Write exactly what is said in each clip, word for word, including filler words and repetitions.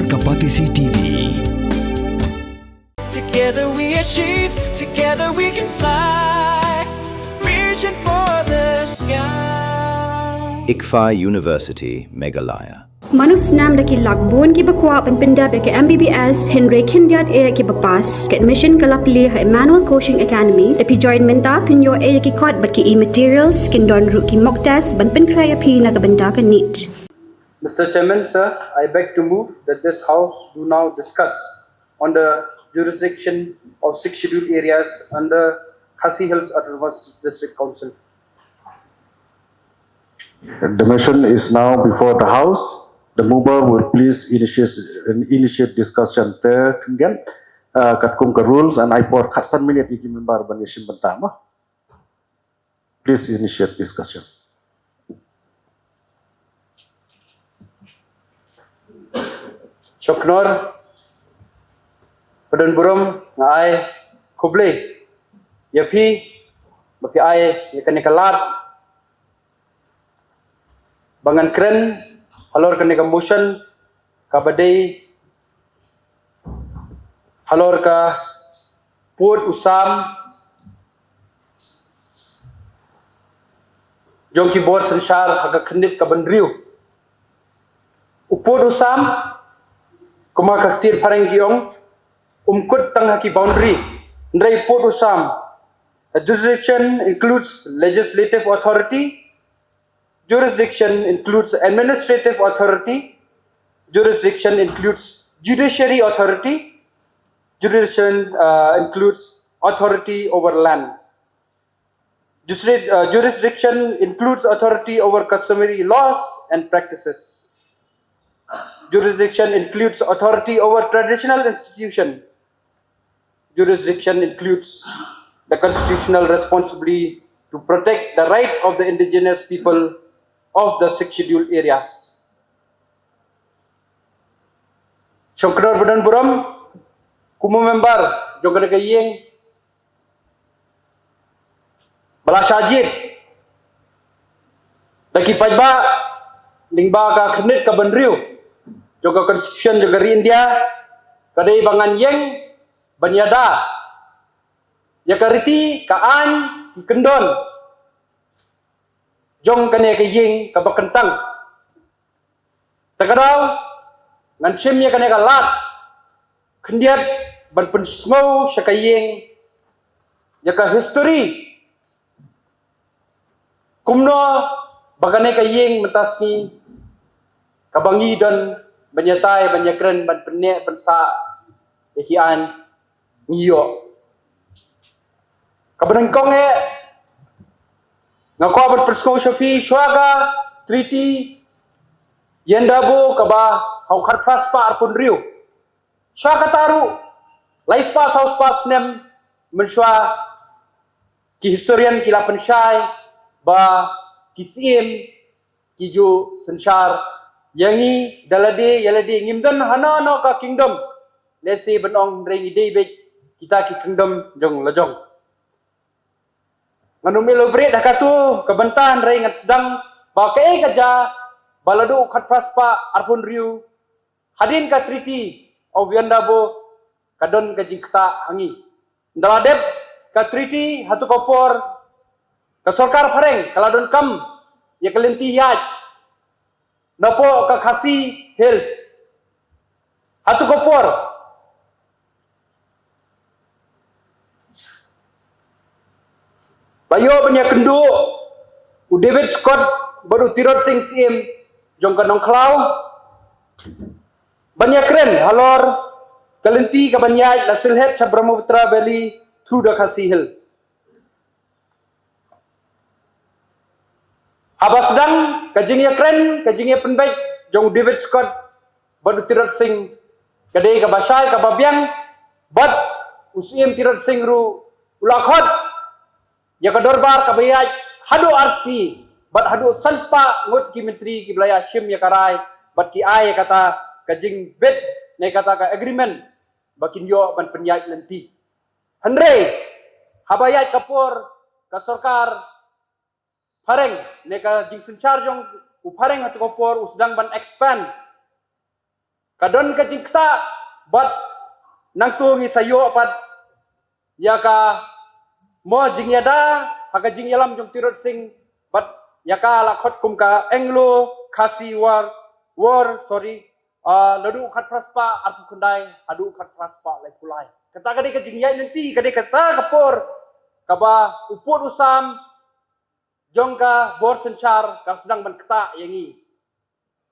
Ka Batesi T V. Together we achieve, together we can fly. Reaching for the sky. ICFAI University, Meghalaya. Mano snam da ki lak bun kiba kwah ban pyndep ïa ka M B B S, hynrei khyndiat eh kiba pass. Ka admission ka la plie ha Emmanuel Coaching Academy. Da phi join mynta phin ïoh eh ïa ki kot bad ki e-materials, kin don ruh ki mock test ban pynkhreh ïa phi na ka bynta ka NEET. Mister Chairman, sir, I beg to move that this House do now discuss on the jurisdiction of six scheduled areas under Khasi Hills Autonomous District Council. The motion is now before the House. The mover will please initiate, initiate discussion. Te khyndiat, uh, katkum ka rules, and ai por khatsan minit ïa ki member ban ïashim bynta mo. Please initiate discussion. Shongknor, ba don burom, nga ai khublei ïa phi ba phi ai ïa kane ka lad ba ngan kren halor kane ka motion kaba dei halor ka pud u sam jong ki bor synshar ha ka khyrnit kaba hynriew. U pud u sam, kumba ka ktien phareng ki ong, um kut tang ha ki boundary. Hynrei u pud u sam. The jurisdiction includes legislative authority. Jurisdiction includes administrative authority. Jurisdiction includes judiciary authority. Jurisdiction, uh, includes authority over land. Jurisdi-, uh, jurisdiction includes authority over customary laws and practices. Jurisdiction includes authority over traditional institution. Jurisdiction includes the constitutional responsibility to protect the right of the indigenous people of the six scheduled areas. Shongknor ba don burom, kum u member jong kane ka ïing ba la shah jied da ki paidbah lyngba ka khyrnit kaba hynriew jong ka Constitution jong ka ri India, ka dei ba ngan ïeng ban ïada ïa ka riti, ka aiñ, ki kyndon jong kane ka ïing kaba kyntang. Te ka daw ngan shim ïa kane ka lad khyndiat ban pynsngew sha ka ïing ïa ka history, kumno ba kane ka ïing mynta sngi kaba ngi don ban ïatai ban ïakren ban pynneh pynsah ïa ki aiñ ngi ïoh. Kaba nyngkong eh, nga kwah ban pynsngew sha phi, shuwa ka Treaty Yendabo kaba ha u khatphra spah arphew hynriew, shuwa kata ruh lai spah saw spah snem mynshuwa, ki historian ki la pynshai ba ki Syiem ki ju synshar ïa ngi da lade ïa lade, ngim don hano hano ka kingdom, lehse ban ong, hynrei ngi dei beit kita ki kingdom jong la jong. Ngan ym elaborate ha kato ka bynta, hynrei ngan sdang ba kaei ka jia ba la duh khatphra spah arphew hynriew, hadien ka Treaty of Yendabo ka don ka jingktah ha ngi. Ynda la dep ka treaty, hato ka por ka sorkar phareng ka la donkam ïa ka lynti ïaid napoh ka Khasi Hills. Hato ka por ba ïoh ban ïakynduh u David Scott bad u Tirot Sing, Syiem jong ka Nongkhlaw, ban ïakren halor ka lynti kaban ïaid na Sylhet sha Brahmaputra Valley through the Khasi Hill. Haba sdang ka jingïakren, ka jingïapynbeit jong u David Scott bad u Tirot Sing, ka dei kaba shai kaba biang, bad u Syiem Tirot Sing ruh u la khot ïa ka dorbar kaba ïaid haduh ar sngi bad haduh san spah ngut ki myntri kiba la ïashim ïa ka rai bad ki ai ïa kata ka jingbit ne kata ka agreement ba kin ïoh ban pynïaid lynti. Hynrei haba ïaid ka por, ka sorkar phareng ne ka jingsynshar jong u phareng hato ka por u sdang ban expand Ka don ka jingktah, bad nangta ngi sa ïoh pat ïa ka mo jingïada ha ka jingïalam jong Tirot Sing, bad ïa ka la khot kum ka Anglo Khasi War, War, sorry, ah, naduh khatphra spah arphew khyndai haduh khatphra spah laiphew lai. Kata ka dei ka jingïaid lynti, ka dei kata ka por kaba u pud u sam jong ka bor synshar ka sdang ban ktah ïa ngi.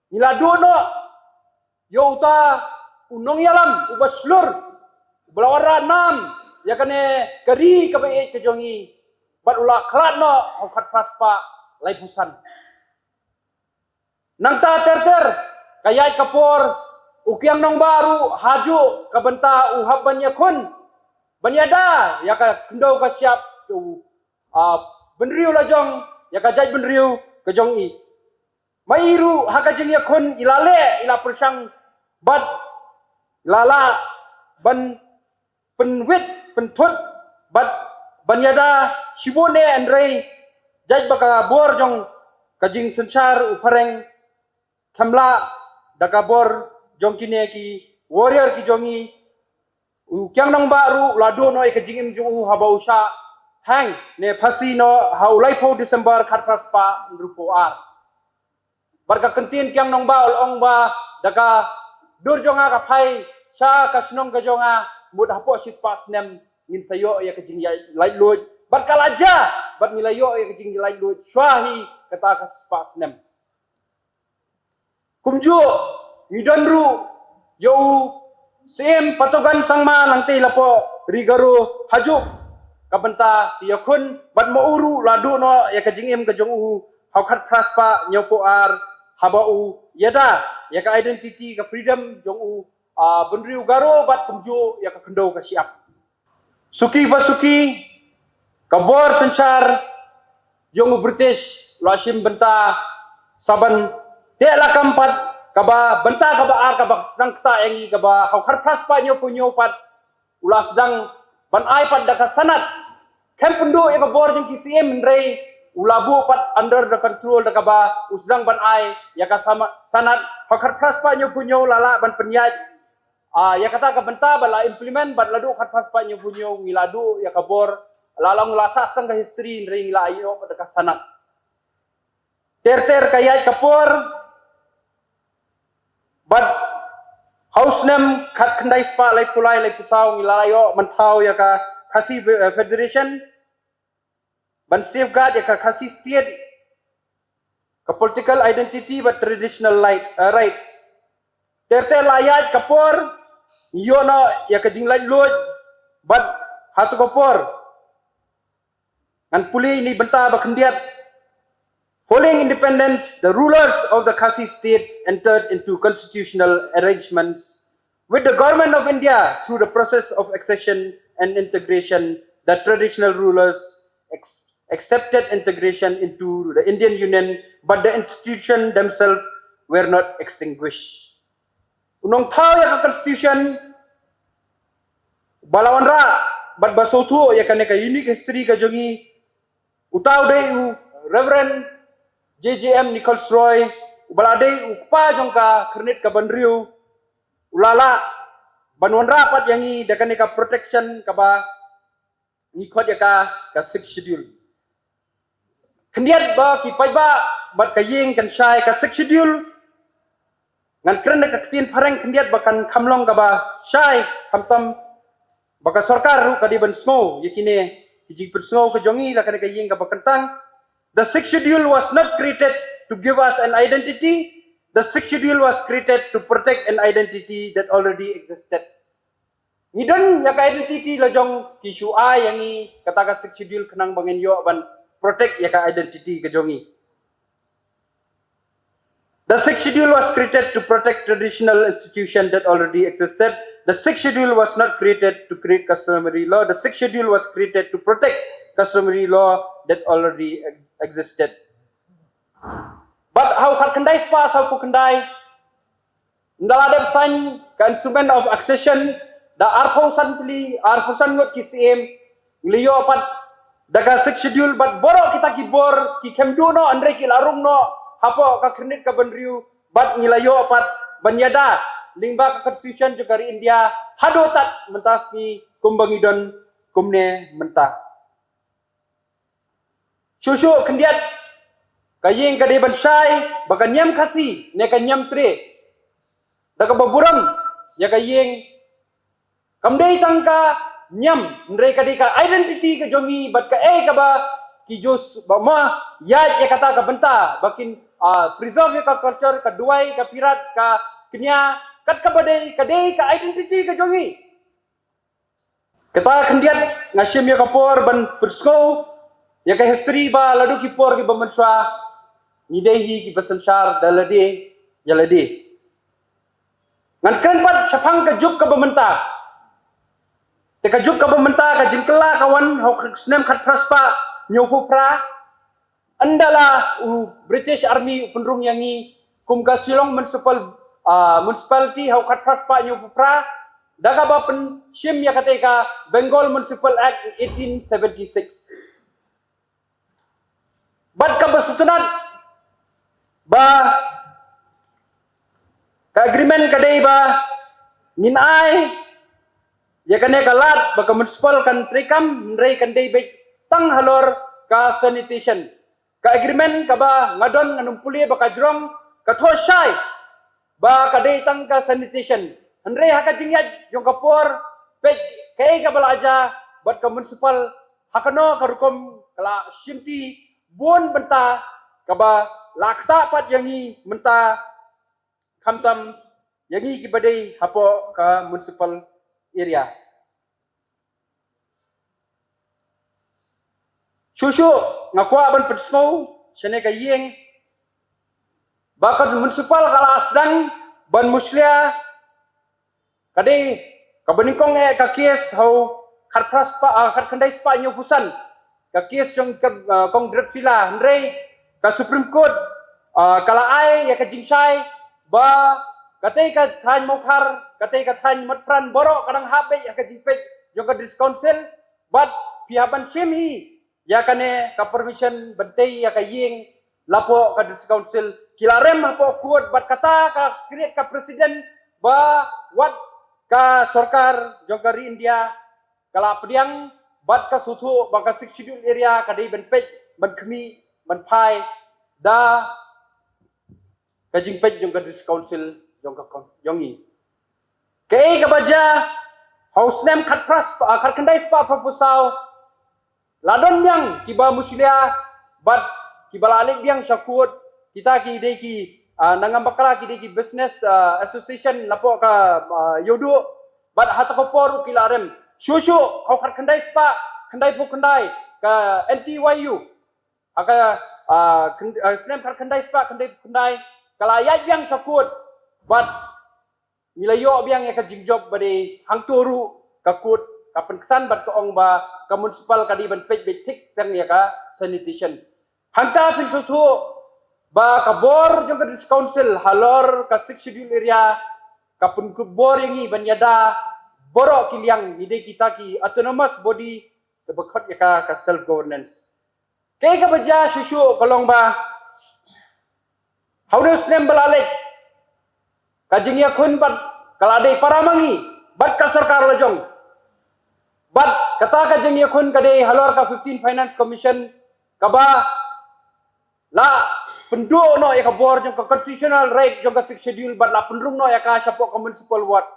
Ngi la duh noh ïa uta u nongïalam uba shlur, uba la wanrah nam ïa kane ka ri kaba ïeit ka jong ngi, bad u la khlad noh ha u khatphra spah laiphew san. Nangta ter ter, ka ïaid ka por, u Kiang Nangbah ruh hajuh ka bynta u hap ban ïakhun, ban ïada ïa ka khyndew ka shyiap, u, ah, bynriew la jong ïa ka jaitbynriew ka jong i. Ma i ruh ha ka jingïakhun i la leh, i la pyrshang, bad la lah ban pynwit pynthut bad ban ïada shibun eh, hynrei jait ba ka bor jong ka jingsynshar u phareng kham lah da ka bor jong kine ki warrior ki jong ngi. U Kiang Nangbah ruh u la duh noh ïa ka jingim jong u haba u shah hang ne phasi noh ha u laiphew December khatphra spah hynriewphew ar. Bad ka ktien Kiang Nangbah u la ong ba da ka dur jong nga ka phai sha ka shnong ka jong nga, mut hapoh shispah snem ngin sa ïoh ïa ka jingïaid laitluid. Bad ka la jia, bad ngi la ïoh ïa ka jingïaid laitluid shuwa hi kata ka shispah snem. Kumjuh ngi don ruh ïa u Syiem Patogen Sangma, nangta i la poi ri Garo hajuh ka bynta ïakhun, bad ma u ruh la duh noh ïa ka jingim ka jong u ha u khatphra spah hynñiewphew ar haba u ïada ïa ka identity, ka freedom jong u, ah, bynriew Garo, bad kumjuh ïa ka khyndew ka shyiap. Suki ba suki, ka bor synshar jong u British la shim bynta sa ban teh lakam pat kaba bynta kaba ar kaba sdang ktah ïa ngi, kaba ha u khatphra spah hynñiewphew hynñiew pat u la sdang ban ai pat da ka Senate. Khlem pynduh ïa ka bor jong ki Syiem, hynrei u la buh pat under the control da kaba u sdang ban ai ïa ka sama-, Senate. Ha u khatphra spah hynñiewphew hynñiew la lah ban pynïaid, ah, ïa kata ka bynta bad la implement, bad la duh khatphra spah hynñiewphew hynñiew ngi la duh ïa ka bor. La long la sah sdang ka history, hynrei ngi la ïoh pat da ka Senate. Ter ter ka ïaid ka por, bad ha u snem khatkhyndai spah laiphew lai laiphew saw ngi la ïoh mynthaw ïa ka Khasi, eh, Federation ban safeguard ïa ka Khasi State, ka political identity bad traditional light, eh, rights. Ter ter la ïaid ka por, ngi ïoh noh ïa ka jinglaitluid, bad ha tu ka por ngan pule ïa ine i bynta ba khyndiat. Following independence, the rulers of the Khasi states entered into constitutional arrangements with the Government of India through the process of accession and integration. The traditional rulers ex-, accepted integration into the Indian Union, but the institution themselves were not extinguished. U nongthaw ïa ka constitution ba la wanrah bad ba sngewthuh ïa kane ka unique history ka jong ngi, uta u dei u Reverend J J M Nichols Roy, uba la dei u kpa jong ka Khyrnit kaba Hynriew, u la lah ban wanrah pat ïa ngi da kane ka protection kaba ngi khot ïa ka, ka Sixth Schedule. Khyndiat ba ki paidbah bad ka ïing kan shai, ka Sixth Schedule, ngan kren da ka ktien phareng, khyndiat ba kan kham long kaba shai, khamtam ba ka sorkar ruh ka dei ban sngew ïa kine ki jingpynsngew ka jong ngi la kane ka ïing kaba kyntang. The Sixth Schedule was not created to give us an identity. The Sixth Schedule was created to protect an identity that already existed. Ngi don ïa ka identity la jong, ki shu ai ïa ngi kata ka Sixth Schedule khnang ba ngin ïoh ban protect ïa ka identity ka jong ngi. The Sixth Schedule was created to protect traditional institution that already existed. The Sixth Schedule was not created to create customary law. The Sixth Schedule was created to protect customary law that already existed. Bad ha u khatkhyndai spah sawphew khyndai, ynda la dep sign ka Instrument of Accession da arphew san tylli, arphew san ngut ki Syiem, ngi la ïoh pat da ka Sixth Schedule, bad baroh kita ki bor ki khlem duh noh, hynrei ki la rung noh hapoh ka Khyrnit kaba Hynriew, bad ngi la ïoh pat ban ïada lyngba ka constitution jong ka ri India haduh tad mynta sngi kumba ngi don kumne mynta. Shuh shuh khyndiat ka ïing ka dei ban shai ba ka niam Khasi ne ka niam Tre da kaba burom ïa ka ïing kam dei tang ka niam, hynrei ka dei ka identity ka jong ngi bad kaei kaba ki Jews ba ma ïaid ïa kata ka bynta ba kin, ah, preserve ïa ka culture, ka duwai, ka phirat, ka kñia, kat kaba dei ka dei ka identity ka jong ngi. Kata khyndiat nga shim ïa ka por ban pynsngew ïa ka history ba la duh ki por kiba mynshuwa ngi dei hi kiba synshar da lade ïa lade. Ngan kren pat shaphang ka juk kaba mynta. Te ka juk kaba mynta ka jingkylla ka wan ha u snem khatphra spah hynñiewphew phra. Ynda la u British Army u pynrung ïa ngi kum ka Shillong Municipal, ah, Municipality ha u khatphra spah hynñiewphew phra da kaba pynshim ïa kata ka Bengal Municipal Act eighteen seventy-six. Bad kaba sngewtynnat ba ka agreement ka dei ba ngin ai ïa kane ka lad ba ka municipal kan treikam, hynrei kan dei beit tang halor ka sanitation. Ka agreement kaba nga don ngan ym pule ba ka jrong, ka thoh shai ba ka dei tang ka sanitation. Hynrei ha ka jingïaid jong ka por, peit kaei kaba la jia bad ka municipal, ha kano ka rukom ka la shimti bun bynta kaba la ktah pat ïa ngi mynta, khamtam ïa ngi kiba dei hapoh ka municipal area. Shuh shuh nga kwah ban pynsngew shane ka ïing ba ka municipal ka la sdang ban mushlia ka dei kaba nyngkong eh ka case ha u khatphra spah, ah, khatkhyndai spah hynñiewphew san, ka case jong ka, ah, Kong Drepsila, hynrei ka Supreme Court, ah, ka la ai ïa ka jingshai ba katei ka thaiñ Mawkhar, katei ka thaiñ Motphran baroh ka dang hap beit ha ka jingpeit jong ka District Council, bad phi hap ban shim hi ïa kane ka permission ban tei ïa ka ïing lapoh ka District Council. Ki la rem hapoh court bad kata ka create ka precedent ba wat ka sorkar jong ka ri India ka la pdiang bad ka sngewthuh ba ka Sixth Schedule area ka dei ban peit, ban khmih, ban phai da ka jingpeit jong ka District Council jong ka kon-, jong ngi. Kaei kaba jia ha u snem khatphra sp-, ah, khatkhyndai spah phra phew saw, la don biang kiba mushlia bad kiba la leit biang sha court, kita ki dei ki, ah, nongam bakla, ki dei ki business, ah, association lapoh ka, ah, Ïewduh, bad ha kata ka por ruh ki la rem. Shuh shuh ha u khatkhyndai spah khyndaiphew khyndai ka N T Y U, ha ka, ah, khyn-, ah, snem khatkhyndai spah khyndaiphew khyndai ka la ïaid biang sha court bad ngi la ïoh biang ïa ka jingjop ba dei hangto ruh ka court ka pynksan bad ka ong ba ka municipal ka dei ban peit beit thik tang ïa ka sanitation. Hangta phin sngewthuh ba ka bor jong ka District Council halor ka Sixth Schedule area ka pynkup bor ïa ngi ban ïada baroh ki liang, ngi dei kita ki autonomous body kaba khot ïa ka, ka self governance. Kaei kaba jia shuh shuh ka long ba ha une u snem ba la leit ka jingïakhun bad ka la dei para ma ngi bad ka sorkar la jong. Bad kata ka jingïakhun ka dei halor ka fifteen Finance Commission kaba la pynduh noh ïa ka bor jong ka constitutional right jong ka Sixth Schedule bad la pynrung noh ïa ka shapoh ka municipal ward.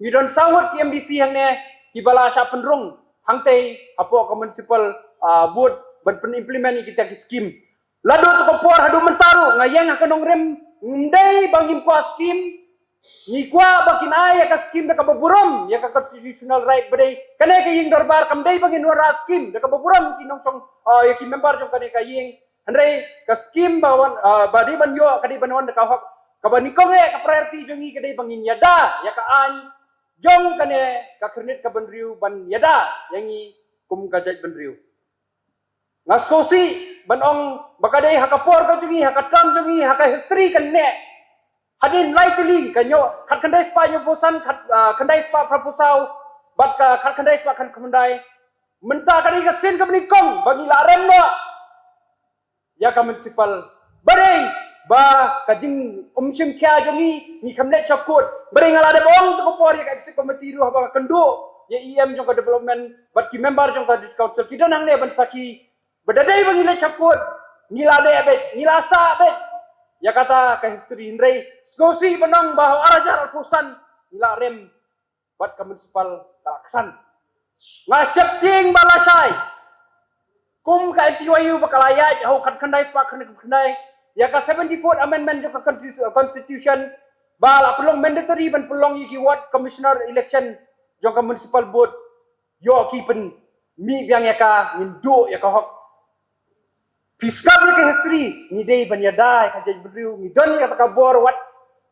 Ngi don saw ngut ki M D C hangne kiba la shah pynrung hangtei hapoh ka municipal, ah, board ban pyn-implement ïa kita ki scheme. La duh tu ka por haduh mynta ruh nga ïeng ha ka nongrim, ym dei ba ngim kwah scheme. Ngi kwah ba kin ai ïa ka scheme da kaba burom ïa ka constitutional right ba dei kane ka ïing dorbar, kam dei ba ngin wanrah scheme da kaba burom ki nongshong, ah, ïa ki member jong kane ka ïing. Hynrei ka scheme ba wan, ah, ba dei ban ïoh ka dei ban wan da ka hok. Kaba nyngkong eh ka priority jong ngi ka dei ba ngin ïada ïa ka aiñ jong kane ka khyrnit ka bynriew ban ïada ïa ngi kum ka jaitbynriew. Nga sngewsih ban ong ba ka dei ha ka por ka jong ngi, ha ka term jong ngi, ha ka history kane, hadien lai tylli, ka hynñiew, khatkhyndai spah hynñiewphew san, khat, ah, khyndai spah phraphew saw bad ka khatkhyndai spah khatkhyndai, mynta ka dei ka sien kaba nyngkong ba ngi la rem noh ïa ka municipal ba dei Ba ka jingum shim khia jong ngi, ngi kham leit sha court. Ba dei nga la dep ong to ka por ïa ka executive committee ruh, haba nga kynduh ïa E M jong ka development bad ki member jong ka district council, ki don hangne ban sakhi. Ba da dei ba ngi leit sha court, ngi la leh beit, ngi la sah beit ïa kata ka history. Hynrei sngewsih ban ong ba ha u ar hajar arphew san ngi la rem bad ka municipal ka la ksan. Nga sheptieng ba lashai, kum ka N T Y U ba ka la ïaid ha u khatkhyndai spah khyndai ïa ka seventy-fourth amendment jong ka constitu-, constitution, ba la pynlong mandatory ban pynlong ïa ki ward commissioner election jong ka municipal board. Ïoh ki pynmih biang ïa ka, ngin duh ïa ka hok. Phi sngap ïa ka history, ngi dei ban ïada ïa ka jaitbynriew, ngi don ïa kata ka bor, wat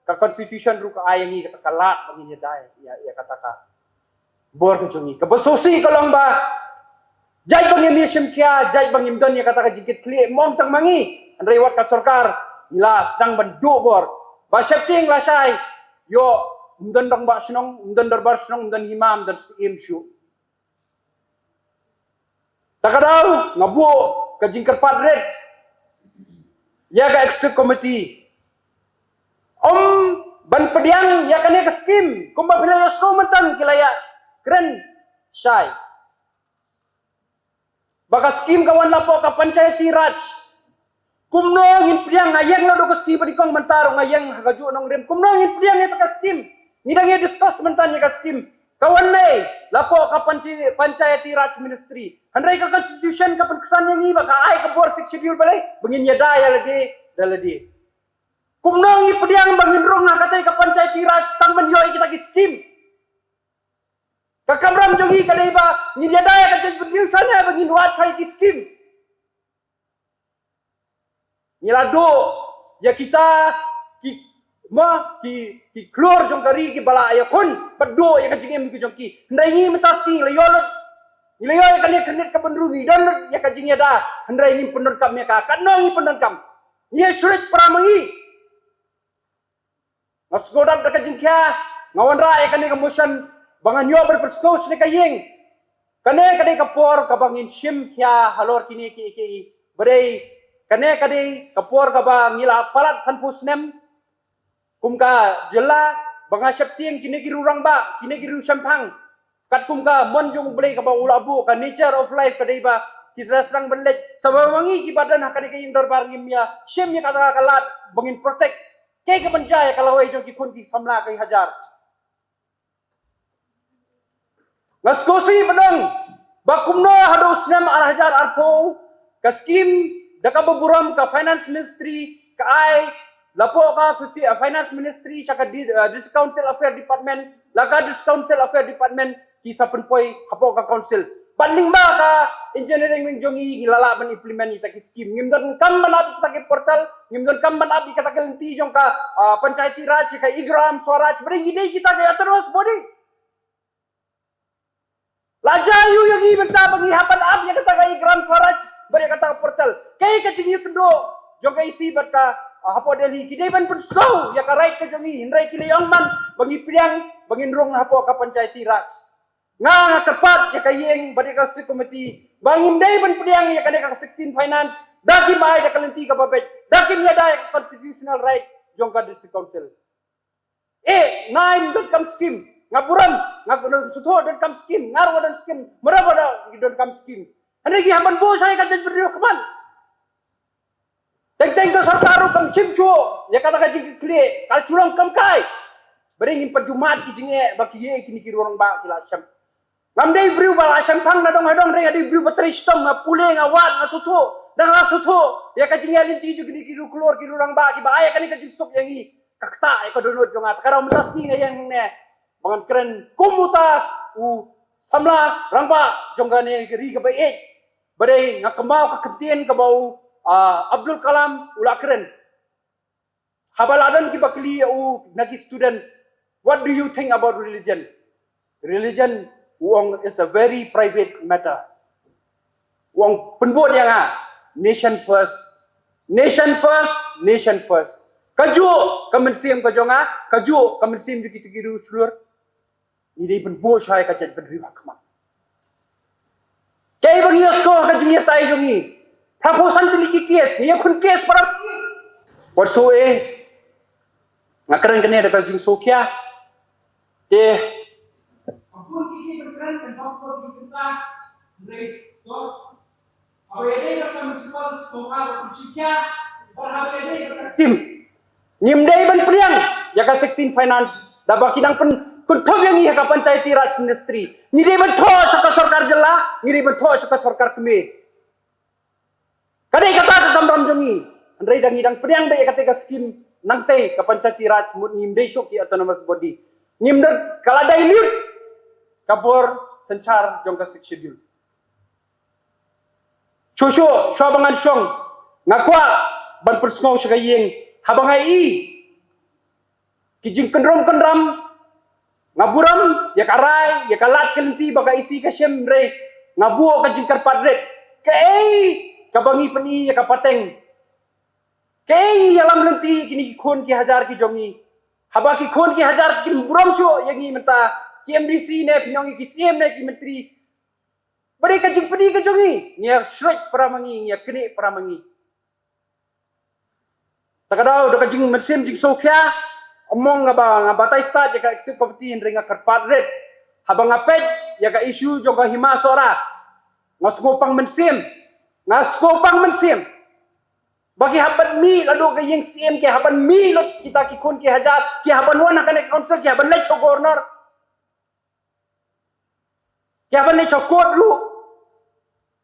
ka constitution ruh ka ai ïa ngi kata ka lad ba ngin ïada ïa, ïa kata ka bor ka jong ngi. Kaba sngewsih ka long ba jait ba ngim ïashim khia, jait ba ngim don ïa kata ka jingkitkhlieh, ym tang ma ngi, hynrei wat ka sorkar, ngi la sdang ban duh bor. Ba sheptieng lashai, ïoh, ym don rangbah shnong, ym don dorbar shnong, ym don hima, ym don syiem shuh. Ta ka daw nga buh ka jingkyrpad rit ïa ka executive committee, ym ban pdiang ïa kane ka skim kumba phi la ïohsngew mynta, ki la ïakren shai ba ka skim ka wan napoh ka Panchayati Raj. Kumno ngin pdiang? Nga ïeng naduh ka sngi ba nyngkong mynta ruh nga ïeng ha kajuh nongrim. Kumno ngin pdiang ïa ka skim? Ngi dang ïa discuss mynta ïa ka skim. Ka wan napoh ka Panchi-, Panchayati Raj Ministry. Hynrei ka constitution ka pynksan ïa ngi ba ka ai ka bor Sixth Schedule balei? Ba ngin ïada ïa lade da lade. Kumno ngi pdiang ba ngin rung ha katei ka Panchayati Raj tang ban ïoh ïa kita ki skim? Ka kamram jong ngi ka dei ba ngin ïada ïa ka jaitbynriew shane ba ngin wad shai ki skim. Ngi la duh ïa kita ki, ma, ki, ki khlur jong ka ri kiba la ïakhun bad duh ïa ka jingim ka jong ki. Hynrei ngi mynta sngi ngi la ïoh lut, ngi la ïoh ïa kane ka khyrnit ka bynriew, ngi don lut ïa ka jingïada. Hynrei ngim pyndonkam ïa ka. Katno ngi pyndonkam? Ngi ïa shurit para ma ngi. Nga sngewdap da ka jingkhia, nga wanrah ïa kane ka motion ba ngan ïoh ban pynsngew sha kane ka ïing. Kane ka dei ka por kaba ngin shim khia halor kine kiei kiei. Ba dei kane ka dei ka por kaba ngi la palat sanphew snem kum ka jylla, ba nga sheptieng kine ki riew rangbah, kine ki riew shemphang, katkum ka mon jong U Blei kaba u la buh, ka nature of life ka dei ba ki sdang sdang ban leit. Sa ba ma ngi kiba don ha kane ka ïing dorbar ngim ïa shim ïa kata ka lad ba ngin protect, kaei kaban jia ïa ka lawei jong ki khun ki samla ki hajar. Nga sngewsih ban ong ba kumno haduh u snem ar hajar arphew ka skim da kaba burom ka Finance Ministry ka ai, la pok ka fifty, uh, Finance Ministry sha ka di-, uh, District Council Affair Department, la ka District Council Affair Department ki sa pynpoi hapoh ka Council. Bad lyngba ka engineering wing jong ngi, ngi la lah ban implement ïa kita ki skim. Ngim donkam ban ap ïa kita ki portal, ngim donkam ban ap ïa kita ki lynti jong ka, ah, Panchayati Raj, ka e-Gram Swaraj, ba dei ngi dei kita ki autonomous body. La jia aiu ïa ngi mynta ba ngi hap ban ap ïa kata ka e-Gram Swaraj bad ïa kata ka portal? Kaei ka jingïakynduh jong ka E C bad ka, ah, hapoh Delhi? Ki dei ban pynsngew ïa ka right ka jong ngi, hynrei ki la ong man ba ngi pdiang ba ngin rung hapoh ka Panchayati Raj. Nga, nga kyrpad ïa ka ïing bad ïa ka State Committee ba ngim dei ban pdiang ïa kane ka sixteen Finance da kim ai da ka lynti kaba beit, da kim ïada ïa ka constitutional right jong ka District Council. Eh, nga im donkam skim. Nga burom, nga sngewthuh donkam skim, nga ruh don skim, mara ba da donkam skim. Hynrei ki hap ban buh shai ka jaitbynriew khmat. Teng teng ka sorkar ruh kam shim shuh ïa kata ka jingkitkhlieh, ka shu long kam kai. Ba dei ngin pynjummat ki jingeh ba kiei kine ki riew rangbah ki la shem. Ngam dei briew ba la shemphang na dong ha dong, hynrei nga dei briew ba trei shitom, nga pule, nga wad, nga sngewthuh, dang la sngewthuh ïa ka jingïalynti jong kine ki riew khlur, ki riew rangbah kiba ai ïa kane ka jingsuk ïa ngi. Ka ktah ïa ka dohnud jong nga. Ta ka daw mynta sngi nga ïeng hangne ba ngan kren kum uta u samla rangbah jong kane ka ri kaba ïeit. Ba dei nga kynmaw ka kyntien kaba u, ah, Abdul Kalam u la kren. Haba la don kiba kylli ïa u na ki student, "What do you think about religion?" Religion, u ong, "is a very private matter." U ong, "Pynbud ïa nga, nation first, nation first, nation first." Kajuh ka mynsiem ka jong nga, kajuh ka mynsiem jong kito ki riew shlur. Ngi dei ban buh shai ka jaitbynriew ha khmat. Kaei ba ngi ïohsngew ha ka jingïatai jong ngi? Phra phew san tylli ki case, ngi ïakhun case para. Wat shu eh, nga kren kane da ka jingsngewkhia. Te Tim, ngim dei ban pdiang ïa ka sixteen finance da ba ki dang pynkup ïa ngi ha ka Panchayati Raj Ministry. Ngi dei ban thoh sha ka sorkar jylla, ngi dei ban thoh sha ka sorkar kmie. Ka dei kata ka kamram jong ngi. Hynrei da ngi dang pdiang beit ïa kata ka skim, nangta ka Panchayati Raj mut ngim dei shuh ki autonomous body. Ngim dei, ka la dilute ka bor synshar jong ka Sixth Schedule. Shuh shuh, shuwa ba ngan shong, nga kwah ban pynsngew sha ka ïing, haba nga i ki jingkynrum kynram, nga burom ïa ka rai, ïa ka lad ka lynti ba ka E C ka shim, hynrei nga buh ka jingkyrpad rit. Kaei kaba ngi pyni ïa ka pateng? Kaei ïalam lynti kine ki khun ki hajar ki jong ngi? Haba ki khun ki hajar kim burom shuh ïa ngi mynta, ki M D C ne pynïong ïa ki C M ne ki myntri, ba dei ka jingpyni ka jong ngi, ngi ïa shrek para ma ngi, ngi ïa knieh para ma ngi. Ta ka daw da ka jingmynsiem jingsngewkhia, ym ong nga ba nga batai stad ïa ka executive committee, hynrei nga kyrpad rit. Haba nga peit ïa ka issue jong ka Hima Sohra, nga sngewpang mynsiem, nga sngewpang mynsiem. Ba ki hap ban mih naduh ka ïing C M, ki hap ban mih lut kita ki khun ki hajar, ki hap ban wan ha kane ka council, ki hap ban leit sha u governor. Ki hap ban leit sha court ruh.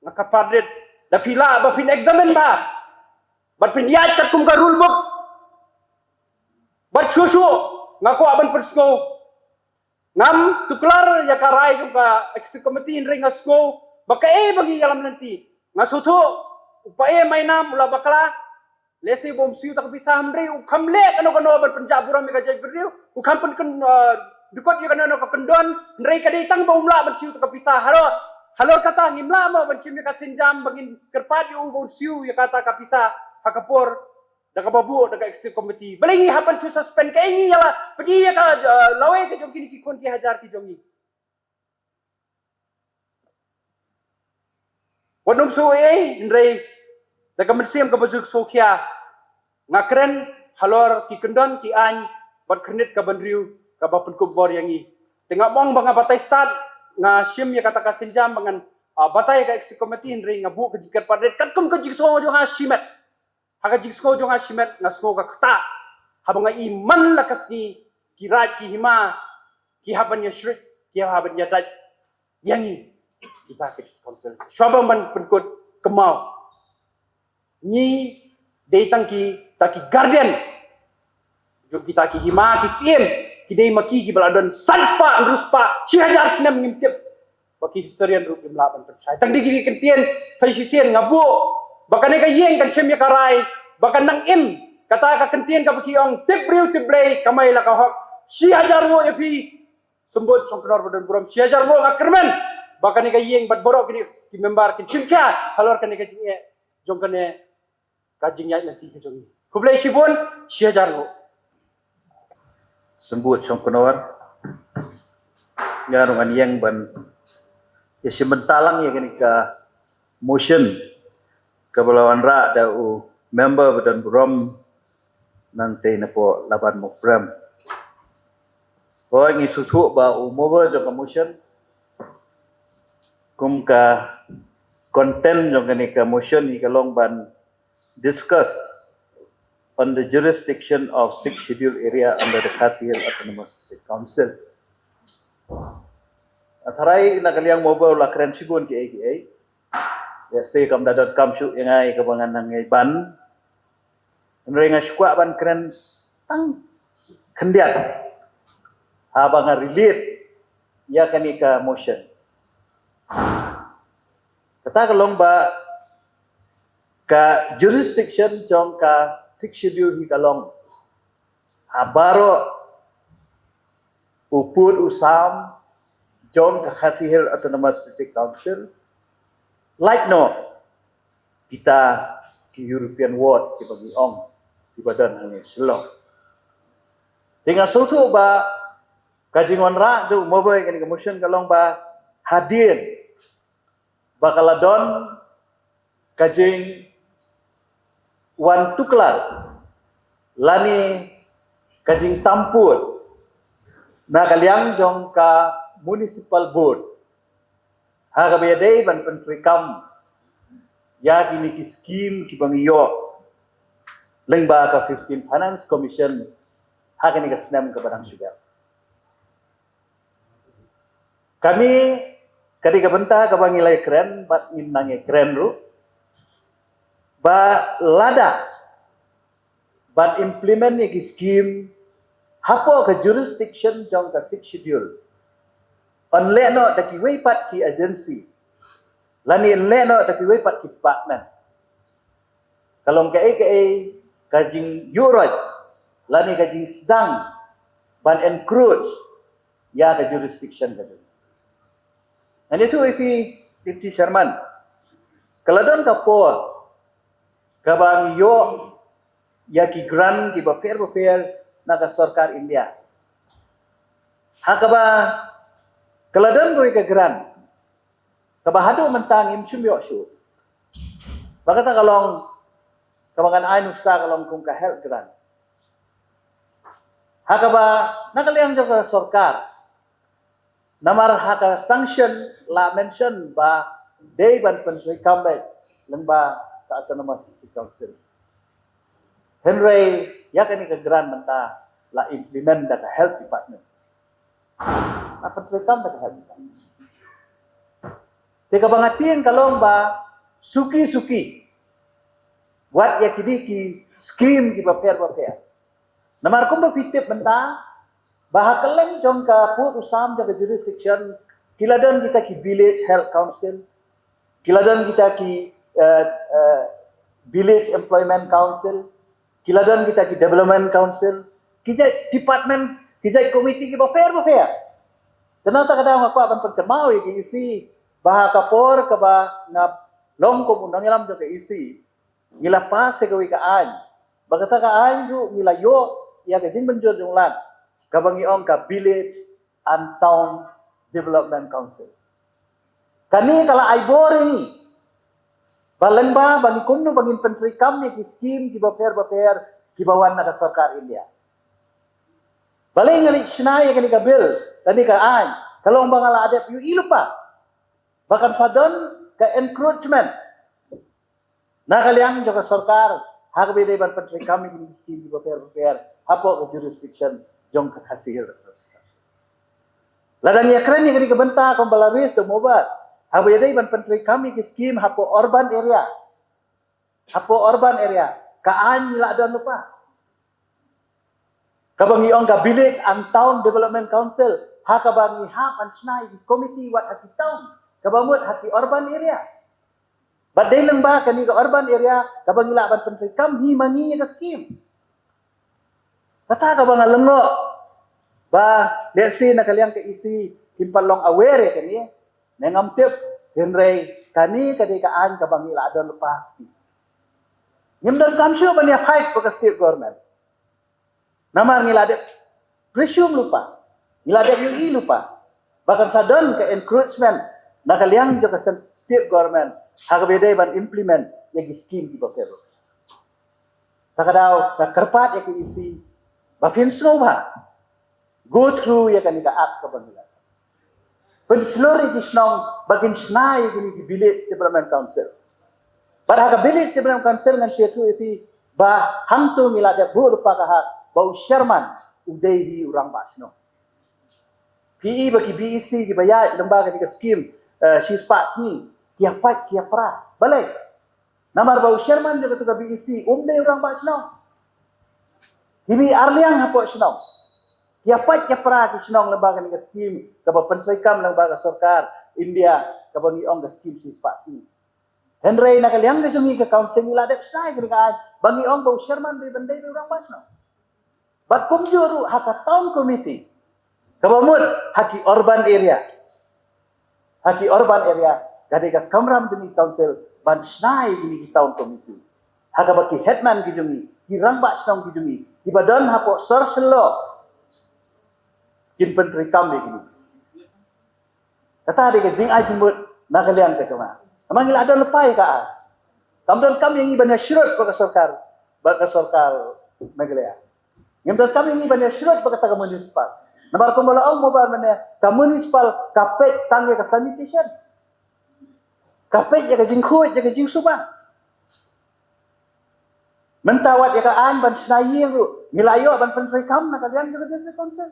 Nga kyrpad rit, da phi lah ba phin examine bha, bad phin ïaid katkum ka rule book. Bad shuh shuh nga kwah ban pynsngew, ngam tuklar ïa ka rai jong ka executive committee, hynrei nga sngew ba kaei ba ngi ïalam lynti. Nga sngewthuh u pae Mainam u la bakla, lehse ba um siew ta ka pisa, hynrei u kham leh kano kano ban pynjah burom ïa ka jaitbynriew, u kham pyn, uh, dukot ïa kano kano ka kyndon, hynrei ka dei tang ba um lah ban siew ta ka pisa. Halor, halor kata ngim lah mo ban shim ïa ka sienjam ba ngin kyrpad ïa u ba un siew ïa kata ka pisa ha ka por da kaba buh da ka executive committee. Balei ngi hap ban shu suspend? Kaei ngi ïa la pyni ïa ka, uh, lawei ka jong kine ki khun ki hajar ki jong ngi? Wat nym shu ei ei, hynrei da ka mynsiem kaba jingsngewkhia nga kren halor ki kyndon ki aiñ bad khyrnit ka bynriew kaba pynkup bor ïa ngi. Te ngam ong ba nga batai stad, nga shim ïa kata ka sienjam ba ngan, ah, batai ïa ka executive committee, hynrei nga buh ka jingkyrpad rit katkum ka jingsngew jong nga shimet. Ha ka jingsngew jong nga shimet nga sngew ka ktah haba nga i man la ka sngi ki raid ki hima ki hap ban ïa shrek, ki hap ban ïa dait ïa ngi. Kita ki council, shuwa ban pynkut kynmaw, ngi dei tang kita ki guardian jong kita ki hima, ki siem, ki dei ma ki kiba la don san spah, hynriew spah, shi hajar snem, ngim tip. Ba ki historian ruh kim lah ban pynshai. Tang dei kine ki kyntien sa shisien nga buh ba kane ka ïing kan shim ïa ka rai ba kan nang im. Kata ka kyntien kaba ki ong, tip briew tip Blei, kamai la ka hok. Shi hajar nguh ïa phi Symbud Shongknor ba don burom, shi hajar nguh. Nga kyrmen ba kane ka ïing bad baroh kine ki member kin shim khia halor kane ka jingeh jong kane ka jingïaid lynti ka jong ngi. Khublei shibun, shi hajar nguh. Symbud Shongknor, nga ruh ngan ïeng ban ïa shim bynta lang ïa kane ka motion kaba la wanrah da u member ba don burom nangtei napoh Laban Mukbrem. Hooid, ngi sngewthuh ba u mover jong ka motion, kum ka content jong kane ka motion hi ka long ban discuss on the jurisdiction of Sixth Schedule area under the Khasi Hills Autonomous District Council. Nga tharai na ka liang mover u la kren shibun kiei kiei. Ïa, se kam da dot kam shu ïa ngai kaba ngan nang ngai ban. Hynrei nga shu kwah ban kren tang khyndiat haba nga relate ïa kane ka motion. Kata ka long ba ka jurisdiction jong ka Sixth Schedule hi ka long ha baroh u pud u sam jong ka Khasi Hills Autonomous District Council, lait noh kita ki European ward kiba ngi ong kiba don hangne Shillong. Te nga sngewthuh ba ka jingwanrah jong u mover kane ka motion ka long ba hadien ba ka la don ka jingwan tuklar lane ka jingtampud na ka liang jong ka municipal board ha kaba ïadei ban pyntreikam ïa kine ki skim kiba ngi ïoh lyngba ka fifteenth Finance Commission ha kane ka snem kaba dang shu dep. Kane ka dei ka bynta kaba ngi la ïakren bad ngin nang ïakren ruh ba lada ban implement ïa ki skim hapoh ka jurisdiction jong ka Sixth Schedule, yn leh noh da kiwei pat ki agency lane yn leh noh da kiwei pat ki department, ka long kaei kaei ka jingïuhroit lane ka jingsdang ban encroach ïa ka jurisdiction ka jong. Ngan ïathuh ïa phi, Deputy Chairman, ka la don ka por kaba ngi ïoh ïa ki grant kiba pher bapher na ka sorkar India, ha kaba ka la don kawei ka grant kaba haduh mynta ngim shym ïoh shuh. Ba kata ka long, kaba ngan ai nuksa ka long kum ka health grant, ha kaba na ka liang jong ka sorkar, namar ha ka sanction la mention ba dei ban pyntreikam beit lyngba ka Autonomous District Council. Hynrei ïa kane ka grant mynta la implement da ka Health Department. La pyntreikam da ka Health Department. Te kaba nga tieng ka long ba suki suki wat ïa kine ki skim kiba pher bapher. Namar kumba phi tip mynta ba ha kylleng jong ka pud u sam jong ka jurisdiction ki la don kita ki village health council, ki la don kita ki, eh, eh, village employment council, ki la don kita ki development council, ki jait department, ki jait komiti kiba pher bapher. Te nangta ka daw nga kwah ban pynkynmaw ïa ki E C ba ha ka por kaba nga long kum u nongïalam jong ka E C, ngi la pass ïa kawei ka aiñ. Ba kata ka aiñ ruh ngi la ïoh ïa ka jingmynjur jong u Lat kaba ngi ong ka Village and Town Development Council. Kane ka la ai bor ïa ngi ba lyngba ba ngi kumno ba ngin pyntreikam ïa ki skim kiba pher bapher kiba wan na ka sorkar India. Balei nga leit shna ïa kane ka bill, kane ka aiñ? Ka long ba nga la dep ïohi lypa ba kan sa don ka encroachment na ka liang jong ka sorkar ha kaba ïadei ban pyntreikam ïa kine ki skim kiba pher bapher hapoh ka jurisdiction jong ka Khasi Hills Autonomous Council. Lada ngi ïakren ïa kane ka bynta kumba la raise da u Mobat, ha kaba ïadei ban pyntreikam ïa ki skim hapoh urban area, hapoh urban area, ka aiñ ngi la don lypa. Kaba ngi ong ka Village and Town Development Council, ha kaba ngi hap ban shna ïa ki komiti wat ha ki town, kaba mut ha ki urban area. Bad dei lyngba kane ka urban area kaba ngi lah ban pyntreikam hi ma ngi ïa ka skim. Kata kaba nga lyngngoh ba lehse na ka liang ka E C kim pat long aware ïa kane, ne ngam tip, hynrei kane ka dei ka aiñ kaba ngi lah don lypa. Ngim donkam shuh ban ïa fight bad ka state government. Namar ngi la dep presume lypa, ngi la dep ïohi lypa ba kan sa don ka encroachment na ka liang jong ka state government ha kaba ïadei ban implement ïa ki skim kiba pher. Te ka daw nga kyrpad ïa ka E C ba phin sngewbha go through ïa kane ka act kaba ngi la pynshlur ïa ki shnong ba kin shna ïa kine ki Village Development Council. Bad ha ka Village Development Council ngan shu ïathuh ïa phi ba hangto ngi la dep buh lypa ka hok ba u chairman u dei hi u rangbah shnong. Phi i ba ki V E C kiba ïaid lyngba kane ka skim, eh, shispah sngi, ki ïa pait ki ïa pra. Balei? Namar ba u chairman jong kata ka V E C um dei u rangbah shnong. Ki mih arliang hapoh shnong, ki ïa pait ki ïa pra ki shnong lyngba kane ka skim kaba pyntreikam lyngba ka sorkar India kaba ngi ong ka skim shispah sngi. Hynrei na ka liang ka jong ngi ka council ngi la dep shna ïa kane ka aiñ ba ngi ong ba u chairman dei ban dei u rangbah shnong. Bad kumjuh ruh ha ka town committee kaba mut ha ki urban area. Ha ki urban area ka dei ka kamram jong ngi council ban shna ïa kine ki town committee ha kaba ki headman ki jong ngi, ki rangbah shnong ki jong ngi kiba don hapoh sor Shillong kin pyntreikam ïa kine. Kata dei ka jingai jingmut na ka liang ka jong nga. Namar ngi la don lypa ïa ka aiñ. Kam donkam ïa ngi ban ïa shrut bad ka sorkar, bad ka sorkar Meghalaya. Ngim donkam ïa ngi ban ïa shlur bad kata ka municipal. Namar kumba la ong mo ba mynne ka municipal ka peit tang ïa ka sanitation. Ka peit ïa ka jingkhuid ïa ka jingsuba. Mynta wat ïa ka aiñ ban shna ïing ruh ngi la ïoh ban pyntreikam na ka liang jong ka District Council.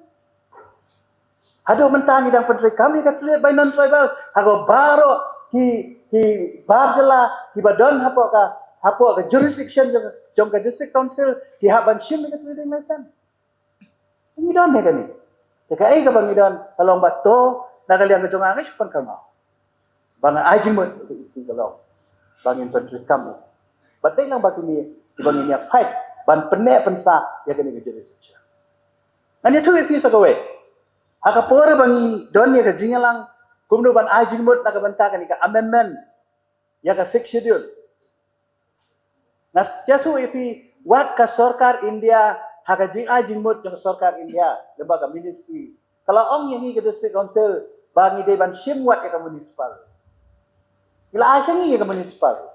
Haduh mynta ngi dang pyntreikam ïa ka tribal by non-tribal ha ka baroh ki ki bar jylla kiba don hapoh ka hapoh ka jurisdiction jong, jong ka District Council ki hap ban shim ïa ka trading license. Ngi don ne kane. Te kaei kaba ngi don ka long ba to na ka liang ka jong nga ngi shu pynkhang. Ba nga ai jingmut ka E C ka long ba ngin pyntreikam. Ba dei lang ba kine ba ngin ïa fight ban pynneh pynsah ïa kane ka jurisdiction. Ngan ïathuh ïa phi sa kawei. Ha ka por ba ngi don ïa ka jingïalang kumno ban ai jingmut na ka bynta kane ka amendment ïa ka Sixth Schedule. Nga ïathuh ïa phi wat ka sorkar India ha ka jingai jingmut jong ka sorkar India lyngba ka ministry ka la ong ïa ngi ka District Council ba ngi dei ban shim wat ïa ka municipal. Ngi la ai sha ngi ïa ka municipal.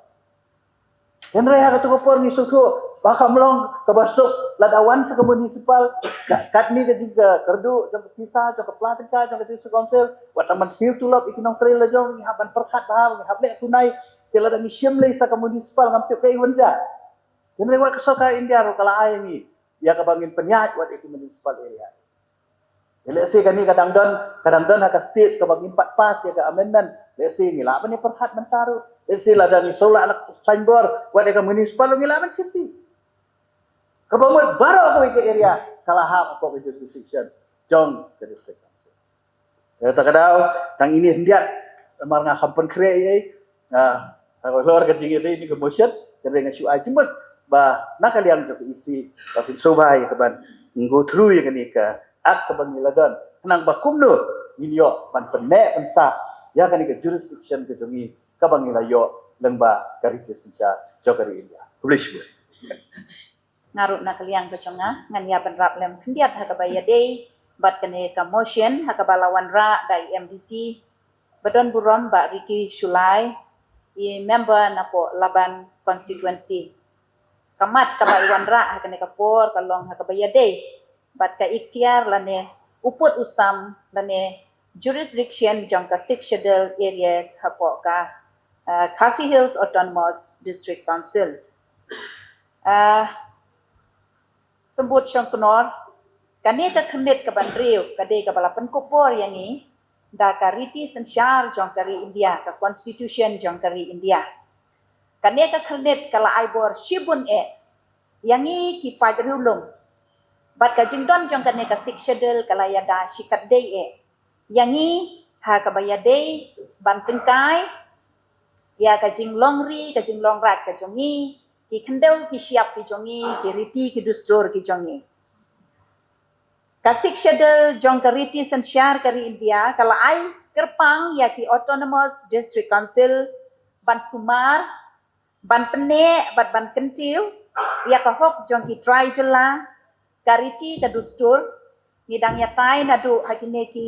Hynrei ha katu ka por ngi sngewthuh ba kam long kaba suk lada wan sa ka municipal. Ka, katne ka jingkyrduh jong ka pisa jong ka pla tyngka jong ka District Council wat tang ban siew tulop ïa ki nongtrei la jong ngi hap ban pyrkhat bha ngi hap leh tunai. Te lada ngi shim lei sa ka municipal ngam tip kaei wan ja. Hynrei wat ka sorkar India ruh ka la ai ngi ïa kaba ngin pynïaid wat ïa ki municipal area. Let's say kane ka dang don ka dang don ha ka stage kaba ngim pat pass ïa ka amendment. Let's say ngi lah ban ïa pyrkhat mynta ruh. Let's say lada ngi shu lah la khlaiñ bor wat ïa ka municipal ruh ngi lah ban shim. Kaba mut baroh kawei ka area ka la hap hapoh ka jurisdiction jong ka District Council. Ïa kata ka daw tang ine khyndiat namar nga kham pynkhreh ei ei. Nga halor ka jingïadei ine ka motion, hynrei nga shu ai jingmut ba na ka liang jong ka E C ba phin sngewbha ïa ka ban go through ïa kane ka act kaba ngi la don. Khnang ba kumno ngin ïoh ban pynneh pynsah ïa kane ka jurisdiction ka jong ngi kaba ngi la ïoh lyngba ka riti synshar jong ka ri India. Khublei shibun. Nga ruh na ka liang ka jong nga ngan ïa bynrap lem khyndiat ha kaba ïadei bad kane ka motion ha kaba la wanrah da i M D C ba don burom Bah Ricky Shullai, i member napoh Laban constituency. Ka mat kaba i wanrah ha kane ka por ka long ha kaba ïadei bad ka iktiar lane u pud u sam lane jurisdiction jong ka Sixth Schedule areas hapoh ka, uh, Khasi Hills Autonomous District Council. Uh, Symbood Shongknor, kane ka khyrnit kaba hynriew ka dei kaba la pynkupbor ïa ngi da ka riti synshar jong ka ri India, ka constitution jong ka ri India. Kane ka khyrnit ka la ai bor shibun eh ïa ngi ki paid riewlum. Bad ka jingdon jong kane ka Sixth Schedule ka la ïada shikatdei eh ïa ngi ha kaba ïadei ban tyngkai ïa ka jinglong ri ka jinglong rat ka jong ngi, ki khyndew ki shyiap ki jong ngi, ki riti ki dustur ki jong ngi. Ka Sixth Schedule jong ka riti synshar ka ri India ka la ai kyrpang ïa ki Autonomous District Council ban sumar, ban pynneh bad ban kyntiew ïa ka hok jong ki trai jylla, ka riti ka dustur. Ngi dang ïatai naduh ha kine ki,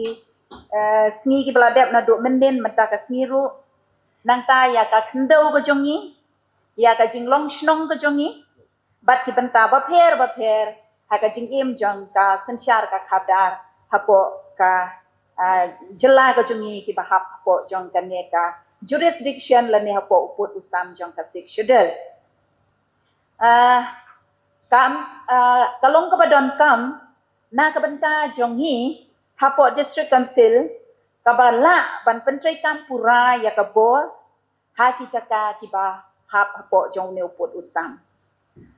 eh, sngi kiba la dep naduh mynnin mynta ka sngi ruh. Nangta ïa ka khyndew ka jong ngi, ïa ka jinglong shnong ka jong ngi bad ki bynta bapher bapher ha ka jingim jong ka synshar ka khadar hapoh ka, ah, jylla ka jong ngi kiba hap hapoh jong kane ka jurisdiction lane hapoh u pud u sam jong ka Sixth Schedule. Ah, kam, ah, ka long kaba donkam na ka bynta jong ngi hapoh District Council kaba lah ban pyntreikam pura ïa ka bor ha ki jaka kiba hap hapoh jong une u pud u sam.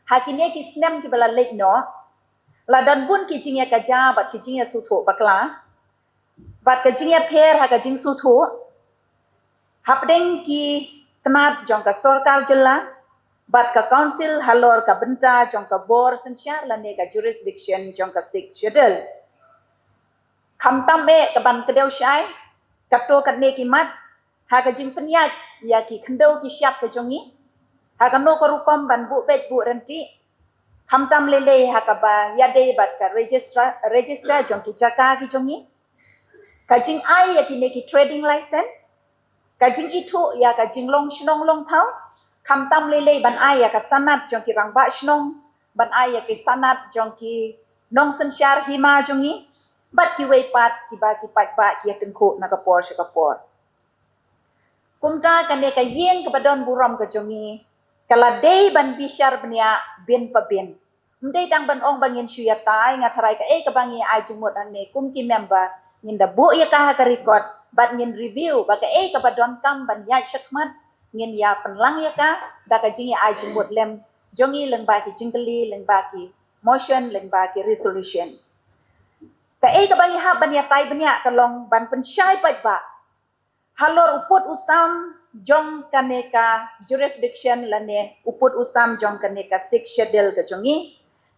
Ha kine ki snem kiba la leit noh la don bun ki jingïakajia bad ki jingïasngewthuh bakla bad ka jingïapher ha ka jingsngewthuh hapdeng ki tnat jong ka sorkar jylla bad ka council halor ka bynta jong ka bor synshar lane ka jurisdiction jong ka Sixth Schedule. Khamtam eh ka ban kdew shai kato katne ki mat ha ka jingpynïaid ïa ki khyndew ki shyiap ka jong ngi ha kano ka rukom ban buh beit buh ryntih. Khamtam lei lei ha kaba ïadei bad ka register, register jong ki jaka ki jong ngi, ka jingai ïa kine ki trading license, ka jingithuh ïa ka jinglong shnong long thaw, khamtam lei lei ban ai ïa ka sanad jong ki rangbah shnong, ban ai ïa ki sanad jong ki nongsynshar hima jong ngi bad kiwei pat kiba ki paidbah ki ïa tyngkhuh na ka por sha ka por. Kumta kane ka ïing kaba don burom ka jong ngi ka la dei ban bishar bniah bin pa bin. Ym dei tang ban ong ba ngin shu ïatai, nga tharai kaei kaba ngi ai jingmut hangne kum ki member ngin da buh ïa ka ha ka record bad ngin review ba kaei kaba donkam ban ïaid shakhmat ngin ïa pynlang ïa ka da ka jingïa ai jingmut lem jong ngi lyngba ki jingkylli, lyngba ki motion, lyngba ki resolution. Kaei kaba ngi hap ban ïatai bniah ka long ban pynshai paidbah halor u pud u sam jong kane ka jurisdiction lane u pud u sam jong kane ka Sixth Schedule ka jong ngi,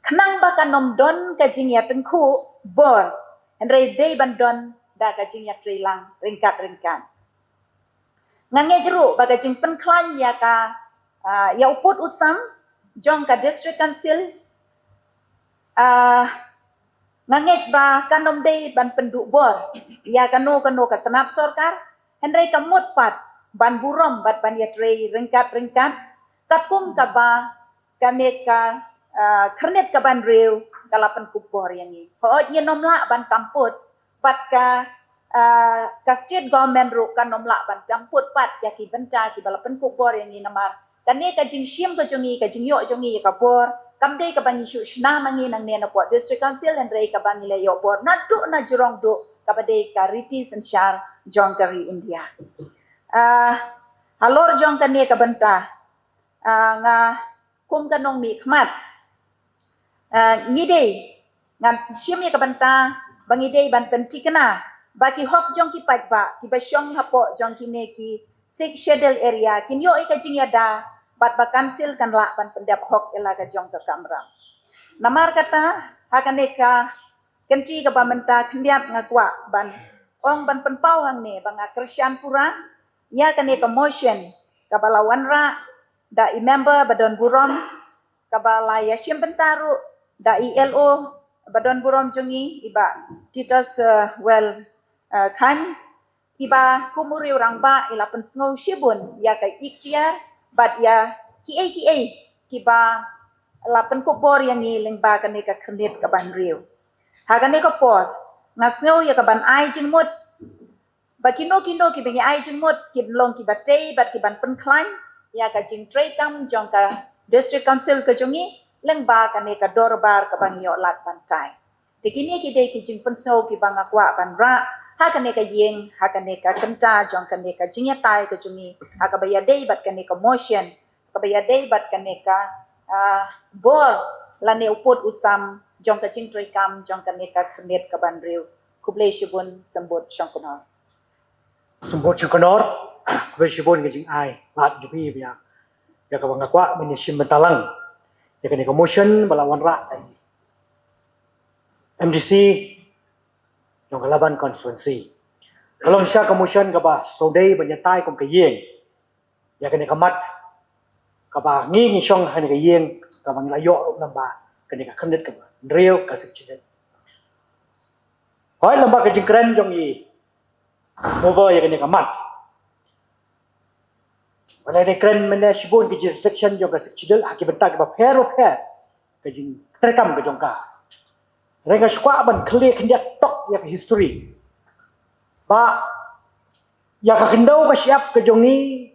khnang ba kan ym don ka jingïatyngkhuh bor, hynrei dei ban don da ka jingïatreilang ryngkat ryngkat. Nga ngeit ruh ba ka jingpynkhlaiñ ïa ka, ah, ïa u pud u sam jong ka District Council, ah, nga ngeit ba kan ym dei ban pynduh bor ïa kano kano ka tnat sorkar, hynrei ka mut pat ban burom bad ban ïatrei ryngkat ryngkat katkum kaba kane ka, ah, khyrnit kaban riew ka la pynkup bor ïa ngi. Hooid ngin ym lah ban tam pud bad ka, ah, ka state government ruh kan ym lah ban tam pud pat ïa ki bynta kiba la pynkup bor ïa ngi namar kane ka jingshim ka jong ngi, ka jingïoh jong ngi ïa ka bor kam dei kaba ngi shu shna ma ngi nangne na pdeng District Council, hynrei kaba ngi la ïoh bor naduh na jrong duh kaba dei ka riti synshar jong ka ri India. Ah, halor jong kane ka bynta, ah, nga kum ka nongmihkhmat, ah, ngi dei, ngan shim ïa ka bynta ba ngi dei ban pynthikna ba ki hok jong ki paidbah kiba shong hapoh jong kine ki Sixth Schedule area kin ïoh ïa ka jingïada bad ba council kan lah ban pyndep hok ïa la ka jong ka kamram. Namar kata ha kane ka kynti kaba mynta khyndiat nga kwah ban ong ban pynpaw hangne ba nga kyrshan pura ïa kane ka motion kaba la wanrah da i member ba don burom, kaba la ïashim bynta ruh da i L O ba don burom jong ngi, i Bah Titus, eh, Well, eh, Chyne, iba kum u riew rangbah i la pynsngew shibun ïa ka iktiar bad ïa kiei kiei kiba la pynkup bor ïa ngi lyngba kane ka khyrnit kaban riew. Ha kane ka por nga sngew ïa kaban ai jingmut ba kino kino kiba ngi ai jingmut kin long kiba tei bad kiban pynkhlaiñ ïa ka jingtreikam jong ka District Council ka jong ngi lyngba kane ka dorbar kaba ngi ïoh lad ban tai. Te kine ki dei ki jingpynsngew kiba nga kwah ban rah ha kane ka ïing, ha kane ka kynta jong kane ka jingïatai ka jong ngi, ha kaba ïadei bad kane ka motion, kaba ïadei bad kane ka, ah, bor lane u pud u sam jong ka jingtreikam jong kane ka khyrnit kaban riew. Khublei shibun, symbood shongknor. Symbood shongknor, khublei shibun ka jingai lad jong phi ba ïa, ïa kaba nga kwah ban ïashim bynta lang ïa kane ka motion ba la wanrah da i M D C jong ka Laban constituency. Ka long shisha ka motion kaba sngewdei ban ïatai kum ka ïing ïa kane ka mat kaba ngi ngi shong ha kane ka ïing kaba ngi la ïoh ruh lyngba kane ka khyrnit kaban riew ka Sixth Schedule. Hooid lyngba ka jingkren jong i mover ïa kane ka mat, ba la dei kren mynne shibun ki jurisdiction jong ka Sixth Schedule ha ki bynta kiba pher ba pher ka jingtreikam ka jong ka. Hynrei nga shu kwah ban khlieh khyndiat tok ïa ka history ba ïa ka khyndew ka shyiap ka jong ngi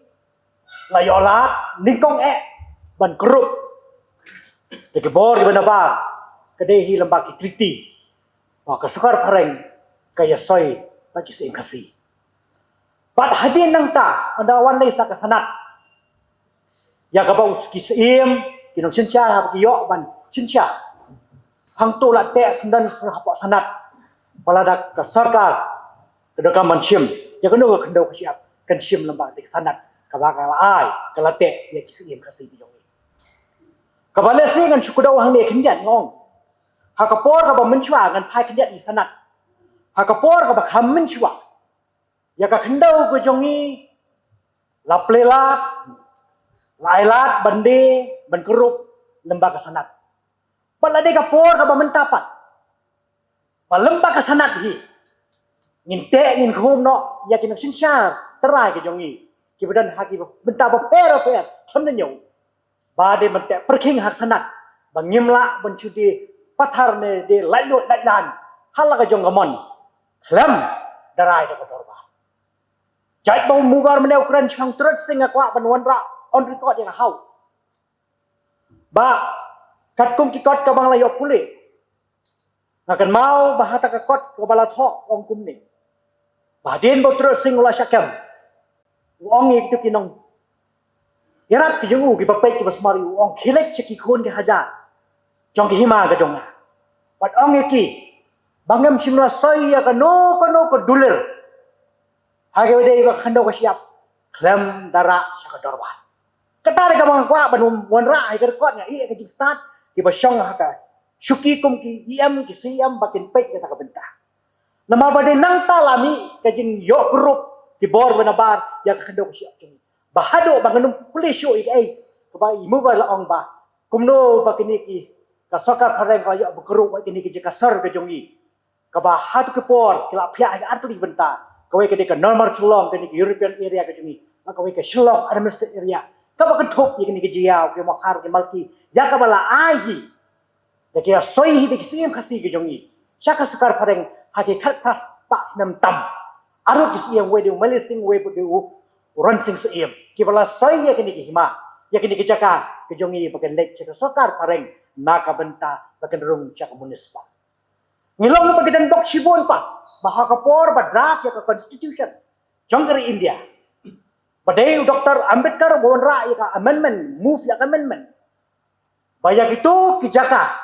la ïoh lad nyngkong eh ban krup da ki bor kiba nabar, ka dei hi lyngba ki treaty ba ka sorkar phareng ka ïasoi bad ki syiem Khasi. Bad hadien nangta ynda wan leit sa ka Senat, ïa kaba u ki syiem ki nongsynshar haba ki ïoh ban synshar, hangto la teh syndon hapoh Senat ba lada ka sorkar ka donkam ban shim ïa kano ka khyndew ka shyiap, kan shim lyngba kata ka Senat kaba ka la ai, ka la teh ïa ki syiem Khasi ki jong ngi. Kaba lehse ngan shu kdew hangne khyndiat nga ong, ha ka por kaba mynshuwa ngan phai khyndiat ïa i Senat, ha ka por kaba kham mynshuwa ïa ka khyndew ka jong ngi la plie lad, la ai lad ban die ban krup lyngba ka Senat. Bad la dei ka por kaba mynta pat ba lyngba ka Senat hi ngin teh ngin khum noh ïa ki nongsynshar trai ka jong ngi kiba don ha ki bynta bapher bapher khlem da ñiew. Ba dei ban teh pyrkhing ha ka Senat ba ngim lah ban shu die pathar ne die laitluid laitlan ha la ka jong ka mon khlem da rai da ka dorbar. Jait ba u Muvar mynne u kren shaphang Truth Singh, nga kwah ban wanrah on record ïa ka House ba katkum ki kot kaba nga la ïoh pule, nga kynmaw ba ha kata ka kot kaba la thoh ong kumne, ba hadien ba u Truth Singh u la shah kem, u ong ïa kito ki nongïarap ki jong u, kiba peit kiba sumar ïa u, u ong khie leit sha ki khun ki hajar jong ki hima ka jong nga bad ong ïa ki ba ngam shym la soi ïa kano kano ka dulir ha kaba ïadei bad ka khyndew ka shyiap khlem da rah sha ka dorbar. Kata ruh kaba nga kwah ban wanrah ha ka record, nga ïeh ïa ka jingstad kiba shong ha ka shuki kum ki E M ki C M ba kin peit ïa kata ka bynta. Namar ba dei nangta la mih ka jingïoh group ki bor ba nabar ïa ka khyndew ka shyiap jong ngi. Ba haduh ba ngam pule shuh ïa kaei kaba i Muvar la ong ba kumno ba kine ki, ka sorkar phareng ka la ïoh ba group ïa kine ki jaka sor ka jong ngi, kaba ha tu ki por ki la phiah ha artylli ki bynta. Kawei ka dei ka Normal Shillong, kane ka European area ka jong ngi, bad kawei ka Shillong Administrative Area, kaba kynthup ïa kane ka jingïaw ki Mawkhar ki Malki, ïa kaba la ai hi da ki soi hi da ki Syiem Khasi ka jong ngi sha ka sorkar phareng ha ki khatphra spah snem tam. Arngut ki Syiem, wei dei u Mali Singh, wei dei u Ron Singh Syiem, kiba la soi ïa kane ka hima, ïa kane ka jaka ka jong ngi ba kan leit sha ka sorkar phareng na ka bynta ba kan rung sha ka municipal. Ngi long ba ki don bok shibun pat ba ha ka por ba draft ïa ka constitution jong ka ri India, ba dei u Doctor Ambedkar ba wanrah ïa ka amendment, move ïa ka amendment, ba ïa kito ki jaka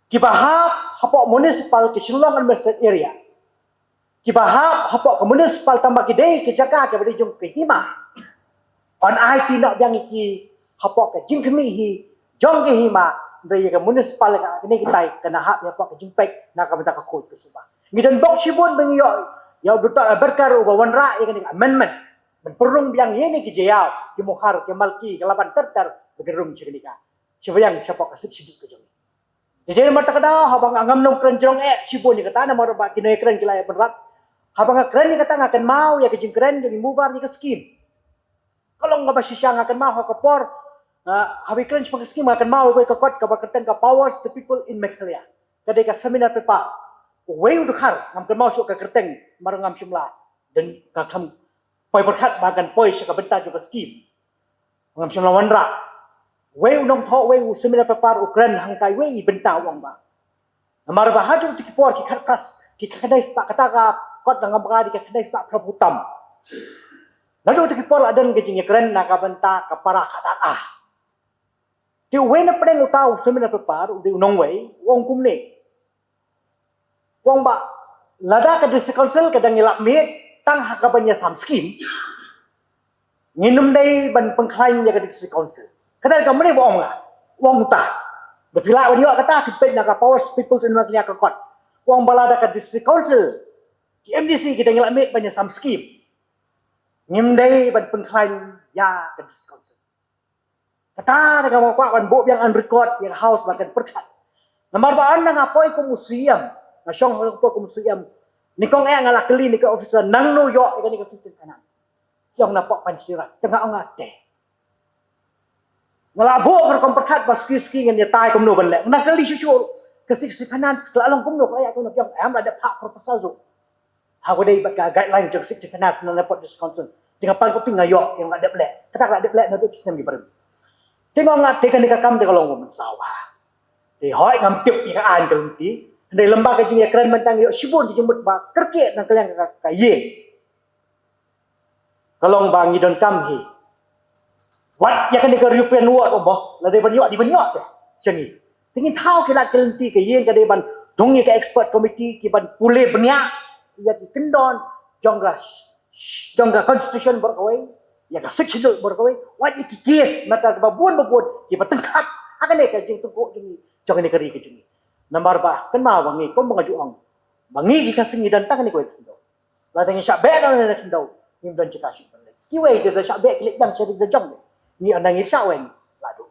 kiba hap hapoh municipal, ki Shillong Administrative Area, kiba hap hapoh ka municipal tangba ki dei ki jaka kiba dei jong ka hima, yn aiti noh biang ïa ki hapoh ka jingkhmih hi jong ka hima, hynrei ïa ka municipal, ïa kane kitai kan hap ïa hapoh ka jingpeit na ka bynta ka khuid ka suba. Ngi don bok shibun ba ngi ïoh ïa u Doctor Ambedkar uba wanrah ïa kane ka amendment ban pynrung biang ïa kine ki jingïaw ki Mawkhar ki Malki, ka Laban ter ter, ba kan rung sha kane ka, sha biang shapoh ka Sixth Schedule ka jong ngi. Te dei namar kata ka daw haba nga ngam nang kren jrong eh shibun ïa kata namar ba kine ki kren ki la ïa bynrap. Haba nga kren ïa kata nga kynmaw ïa ka jingkren jong i Muvar ïa ka skim. Ka long kaba shisha nga kynmaw ha ka por, ah, haba i kren shaphang ka skim nga kynmaw ïa ka kot kaba kyrteng ka Powers to People in Meghalaya. Ka dei ka seminar paper. Uwei u dkhar, ngam kynmaw shuh ka kyrteng namar ngam shym la don, ka kham poi pyrkhat ba kan poi sha ka bynta jong ka skim. Ngam shym la wanrah. Wei u nongthoh, wei u seminar paper u kren hangtai, wei i bynta u ong ba namar ba haduh kata ki por ki khatphra, ki khatkhyndai spah, kata ka kot da ngam baka, ki khatkhyndai spah phra phew tam. Naduh kata ki por la don ka jingïakren na ka bynta ka para khadar ah. Te uwei na pdeng uta u seminar paper u dei u nongwei, u ong kumne. U ong ba lada ka District Council ka dang ïalap miet tang ha kaban ïasam skim, ngin ym dei ban pynkhlaiñ ïa ka District Council. Kata ka mane ba ong nga, u ong uta. Da phi lah ban ïoh kata, phi peit na ka Powers People's Inventory ka kot. U ong ba lada ka District Council, ki M D C ki dang ïalap miet ban ïasam skim, ngim dei ban pynkhlaiñ ïa ka District Council. Kata da nga kwah ban buh biang on record ïa ka House ba kan pyrkhat. Namar ba hynda nga poi kum u C M, nga shong ha ka por kum u C M, nyngkong eh nga la kylli na ki officer nangno ïoh ïa kane ka sixteen finance. Ki ong napoh Panchsira, te nga ong nga te. Nga la buh ka rukom pyrkhat ba suki suki ngin ïatai kumno ban leh. Nga kylli shuh shuh ka sixteen finance ka la long kumno, ka la ïaid kumno, ki ong em la dep phah proposal ruh. Ha ka dei bad ka guideline jong Sixth Finance na Nepal District Council. Te nga pan copy nga ïoh, te nga dep leh. Kata ka la dep leh naduh ki snem ki barim. Te nga ong nga te kane ka kam te ka long ba mynsaw bha. Te hooid ngam tip ïa ka aiñ ka lynti. Hynrei lem bad ka jingïakren mynta nga ïoh shibun ki jingmut ba kyrkieh na ka liang ka, ka ïing. Ka long ba ngi donkam hi. Wat ïa kane ka European word, oh boh, lada dei ban ïoh, dei ban ïoh te sha ngi. Te ngin thaw ki lad ki lynti, ka ïing ka dei ban dung ïa ka expert committee ki ban pule bniah ïa ki kyndon jong ka, jong ka constitution baroh kawei, ïa ka Sixth Schedule baroh kawei, wat ïa ki case matter ba bun ba bun kiba tyngkhat ha kane ka jingtyngkhuh jong ngi, jong kane ka ri ka jong ngi. Namar ba kynmaw ba ngi, kumba nga ju ong, ba ngi ki Khasi ngi don tang kane kawei ka khyndew. Lada ngi shah beh na kane ka khyndew, ngim don jaka shuh ban leit. Kiwei ki da shah beh ki leit dang sha ri da jong. Ngi ynda ngi shah weng la duh.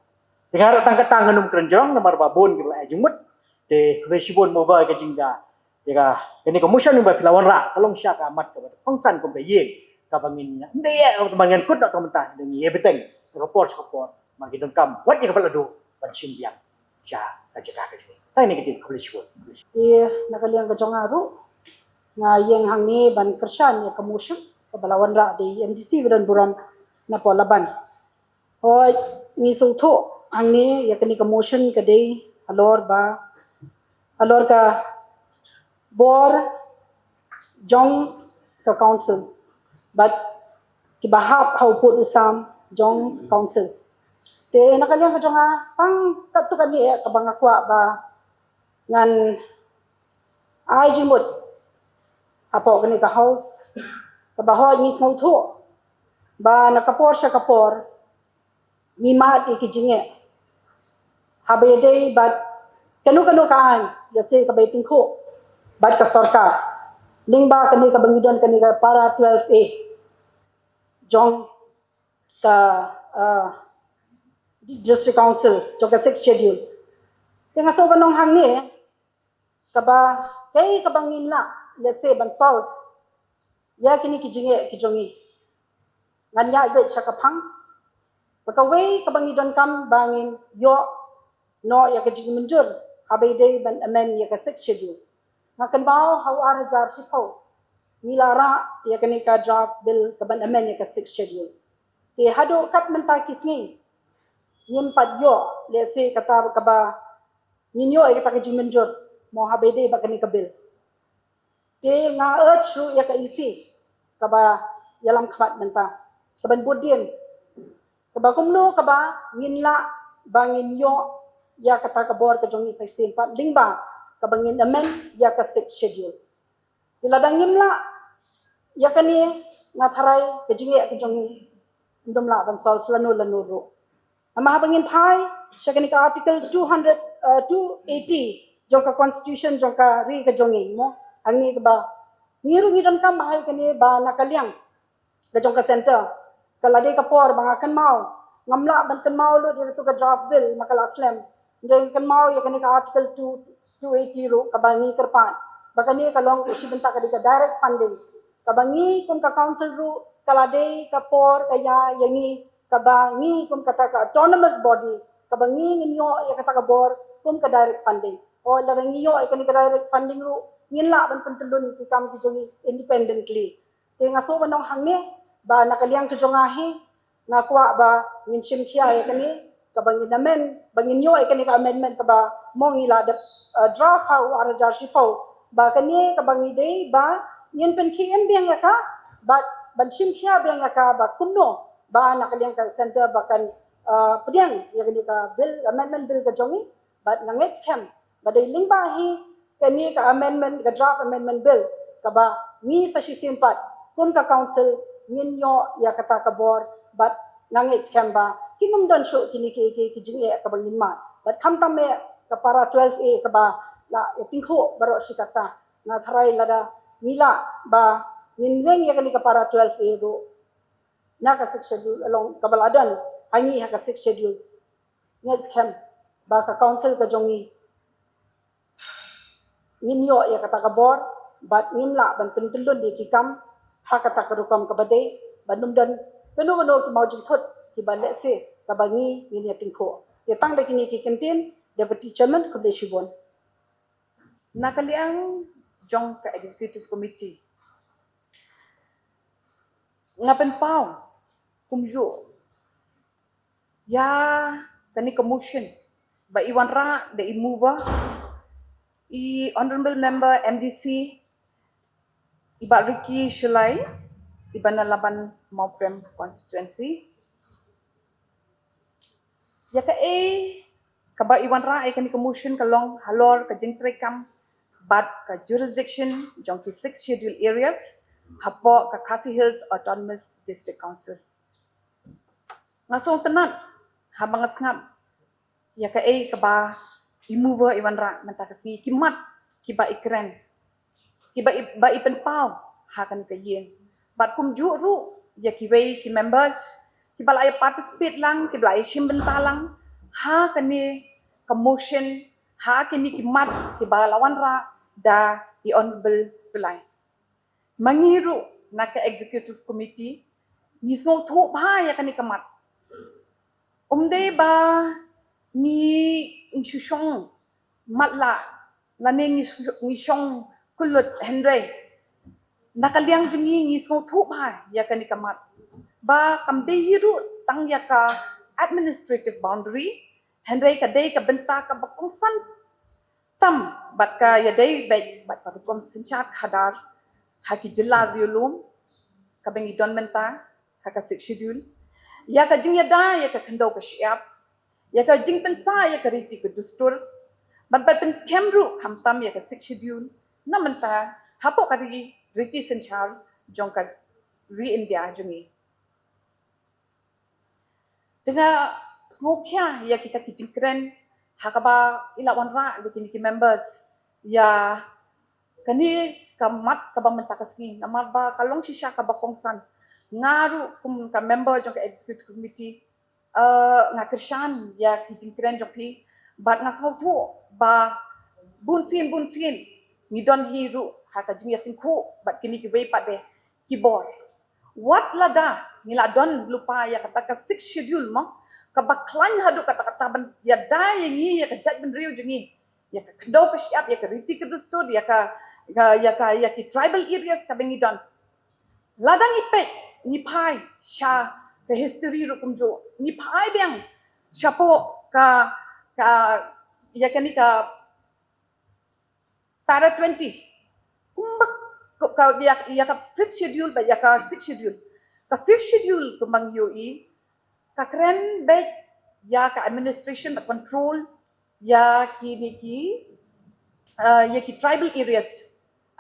Te nga ruh tang kata ngan ym kren jrong namar ba bun kiba la ai jingmut. Te khublei shibun mo ba ka jingda ïa ka, kane ka motion ba phi la wanrah ka long sha ka mat kaba kongsan kum ka ïing kaba ngin ïa, ym dei ïa kaba ngan kut noh tang mynta, ngi ïa bteng sha ka por sha ka por. Ba ngi donkam wat ïa kaba la duh. ban shim biang sha ka jaka ka jong ngi. Tang ine ka dei, khublei shibun. Ïa, na ka liang ka jong nga ruh, nga ïeng hangne ban kyrshan ïa ka motion kaba la wanrah da i MDC ba don burom na Polaban. Hooid, ngi sngewthuh hangne ïa kane ka motion ka dei halor ba, halor ka bor jong ka council bad kiba hap ha u pud u sam jong council. Te na ka liang ka jong nga, tang katto katne kaba nga kwah ba ngan ai jingmut hapoh kane ka house, kaba hooid ngi sngewthuh ba na ka por sha ka por ngi mad ïa ki jingeh haba ïadei bad kano kano ka aiñ, ïa se kaba ïatyngkhuh bad ka sorkar. Lyngba kane kaba ngi don kane ka para twelve A jong ka, ah, District Council jong ka Sixth Schedule. Te nga sngew ban ong hangne, kaba, kaei kaba ngin lah lehse ban solve ïa kine ki jingeh ki jong ngi. Ngan ïaid beit sha ka phang. Ba kawei kaba ngi donkam ba ngin ïoh noh ïa ka jingmynjur haba ïadei ban amend ïa ka Sixth Schedule. Nga kynmaw ha u ar hajar shiphew ngi la rah ïa kane ka draft bill kaban amend ïa ka Sixth Schedule. Te haduh kat mynta ki sngi ngim pat ïoh lehse kata kaba ngin ïoh ïa kata ka jingmynjur mo haba ïadei bad kane ka bill. Te nga urge ruh ïa ka EC kaba ïalam khmat mynta, kaban bud dien kaba kumno kaba ngin lah ba ngin ïoh ïa kata ka bor ka jong ngi sa shisien pat lyngba kaba ngin amend ïa ka Sixth Schedule. Te lada ngim lah ïa kane, nga tharai ka jingeh ka jong ngi ngim lah ban solve lano lano ruh. Namar haba ngin phai sha kane ka Article two hundred, uh, two eighty jong ka Constitution jong ka ri ka jong ngi mo, hangne kaba ngi ruh ngi donkam ba ha kane ba na ka liang ka jong ka centre. Ka la dei ka por ba nga kynmaw, ngam lah ban kynmaw lut ïa katu ka draft bill ma ka la slem. Nga kynmaw ïa kane ka Article two, two eighty ruh kaba ngi kyrpad ba kane ka long ka shi bynta ka dei ka direct funding. Kaba ngi kum ka council ruh ka la dei ka por ka ïa ïa ngi kaba ngi kum kata ka autonomous body kaba ngi ngin ïoh ïa kata ka bor kum ka direct funding. O lada ngi ïoh ïa kane ka direct funding ruh ngin lah ban pyntyllun ïa ki kam ki jong ngi independently. Te nga sngew ban ong hangne ba na ka liang ka jong nga hi nga kwah ba ngin shim khia ïa kane kaba ngin amend, ba ngin ïoh ïa kane ka amendment kaba mo ngi la dep, uh, draft ha u ar hajar shiphew, ba kane kaba ngi dei ba ngin pynkhie im biang ïa ka, ba ban shim khia biang ïa ka ba kumno ba na ka liang ka centre ba kan, uh, pdiang ïa kane ka bill, amendment bill ka jong ngi. Bad nga ngeit skhem ba dei lyngba hi kane ka amendment, ka draft amendment bill kaba ngi sa shisien pat kum ka council ngin ïoh ïa kata ka bor. Bad nga ngeit skhem ba kin ym don shuh kine ki, ki, ki jingeh kaba ngin mad. Bad khamtam eh ka para twelve A kaba la ïatyngkhuh baroh shi katta, nga tharai lada ngi lah ba ngin weng ïa kane ka para twelve A ruh na ka Sixth Schedule along kaba la don ha ngi ha ka Sixth Schedule. Ngeit skhem ba ka council ka jong ngi ngin ïoh ïa kata ka bor bad ngin lah ban pyntyllun ïa ki kam ha kata ka rukom kaba dei, ban ym don kano kano ki mawjingthut kiba lehse kaba ngi ngin ïatyngkhuh. Te tang da kine ki kyntien, Deputy Chairman, khublei shibun. Na ka liang jong ka Executive Committee nga pynpaw kumjuh ïa kane ka motion ba i wanrah da i mover, i Honourable Member MDC, i Bah Ricky Shullai, iba na Laban Mawprem constituency. Ïa kaei kaba i wanrah ïa kane ka motion ka long halor ka jingtreikam bad ka jurisdiction jong ki Sixth Schedule areas hapoh ka Khasi Hills Autonomous District Council. Nga sngewtynnat haba nga sngap ïa kaei kaba i mover i wanrah mynta ka sngi, ki mat kiba i kren, kiba i, ba i pynpaw ha kane ka ïing. Bad kumjuh ruh ïa kiwei ki members kiba la ïa participate lang, kiba la ïa shim bynta lang ha kane ka motion, ha kine ki mat kiba la wanrah da i Honourable Shullai. Ma ngi ruh na ka Executive Committee ngi sngewthuh bha ïa kane ka mat. Um dei ba ngi ngi shu shong matlah lane ngi shu- ngi shong kyllut, hynrei na ka liang jong ngi ngi sngewthuh bha ïa kane ka mat ba kam dei hi ruh tang ïa ka administrative boundary, hynrei ka dei ka bynta kaba kongsan tam bad ka ïadei beit bad ka rukom synshar khadar ha ki jylla riewlum kaba ngi don mynta ha ka Sixth Schedule, ïa ka jingïada ïa ka khyndew ka shyiap, ïa ka jingpynshai ïa ka riti ka dustur, bad bad pynskhem ruh khamtam ïa ka Sixth Schedule na mynta hapoh ka ri- riti synshar jong ka ri India jong ngi. Te nga sngewkhia ïa kita ki jingkren ha kaba i la wanrah ïa kine ki members ïa kane ka mat kaba mynta ka sngi, namar ba ka long shisha kaba kongsan. Nga ruh kum ka member jong ka executive committee, eh, nga kyrshan ïa ki jingkren jong phi bad nga sngewthuh ba bunsien bunsien ngi don hi ruh ha ka jingïaseng khuh bad kine kiwei pat de ki bor. Wat lada ngi la don lypa ïa kata ka Sixth Schedule mo, kaba khlaiñ haduh katta katta ban ïada ïa ngi, ïa ka jaitbynriew jong ngi, ïa ka khyndew ka shyiap, ïa ka riti ka dustur, ïa ka, ïa ka, ïa ka, ïa ki tribal areas kaba ngi don. Lada ngi peit, ngi phai sha ka history ruh kumjuh, ngi phai biang shapoh ka, ka, ïa kane ka para twenty. Kumba ka, ka, ïa, ïa ka fifth schedule bad ïa ka sixth schedule. Ka fifth schedule kumba ngi ïohi ka kren beit ïa ka administration bad control ïa kine ki, uh, ïa ki tribal areas,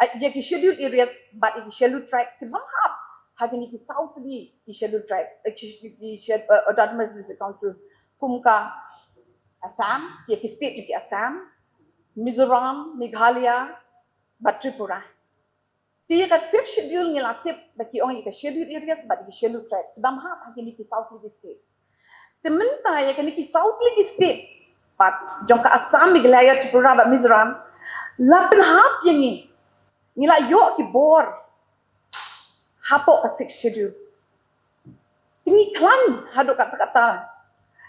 uh, ïa ki schedule areas bad ïa ki schedule tribes ki bym hap ha kine ki saw tylli ki schedule tribe, uh, ki, ki, ki sched-, uh, autonomous district council, kum ka Assam, ïa ki state jong ki Assam, Mizoram, Meghalaya bad Tripura. Te ïa ka fifth schedule ngi la tip ba ki ong ïa ka schedule areas bad ïa ki schedule tribe ki bym hap ha kine ki saw tylli ki state. Te mynta ïa kine ki saw tylli ki state bad jong ka Assam, Meghalaya, Tripura bad Mizoram la pynhap ïa ngi, ngi la ïoh ki bor hapoh ka sixth schedule. Te ngi khlaiñ haduh katta katta.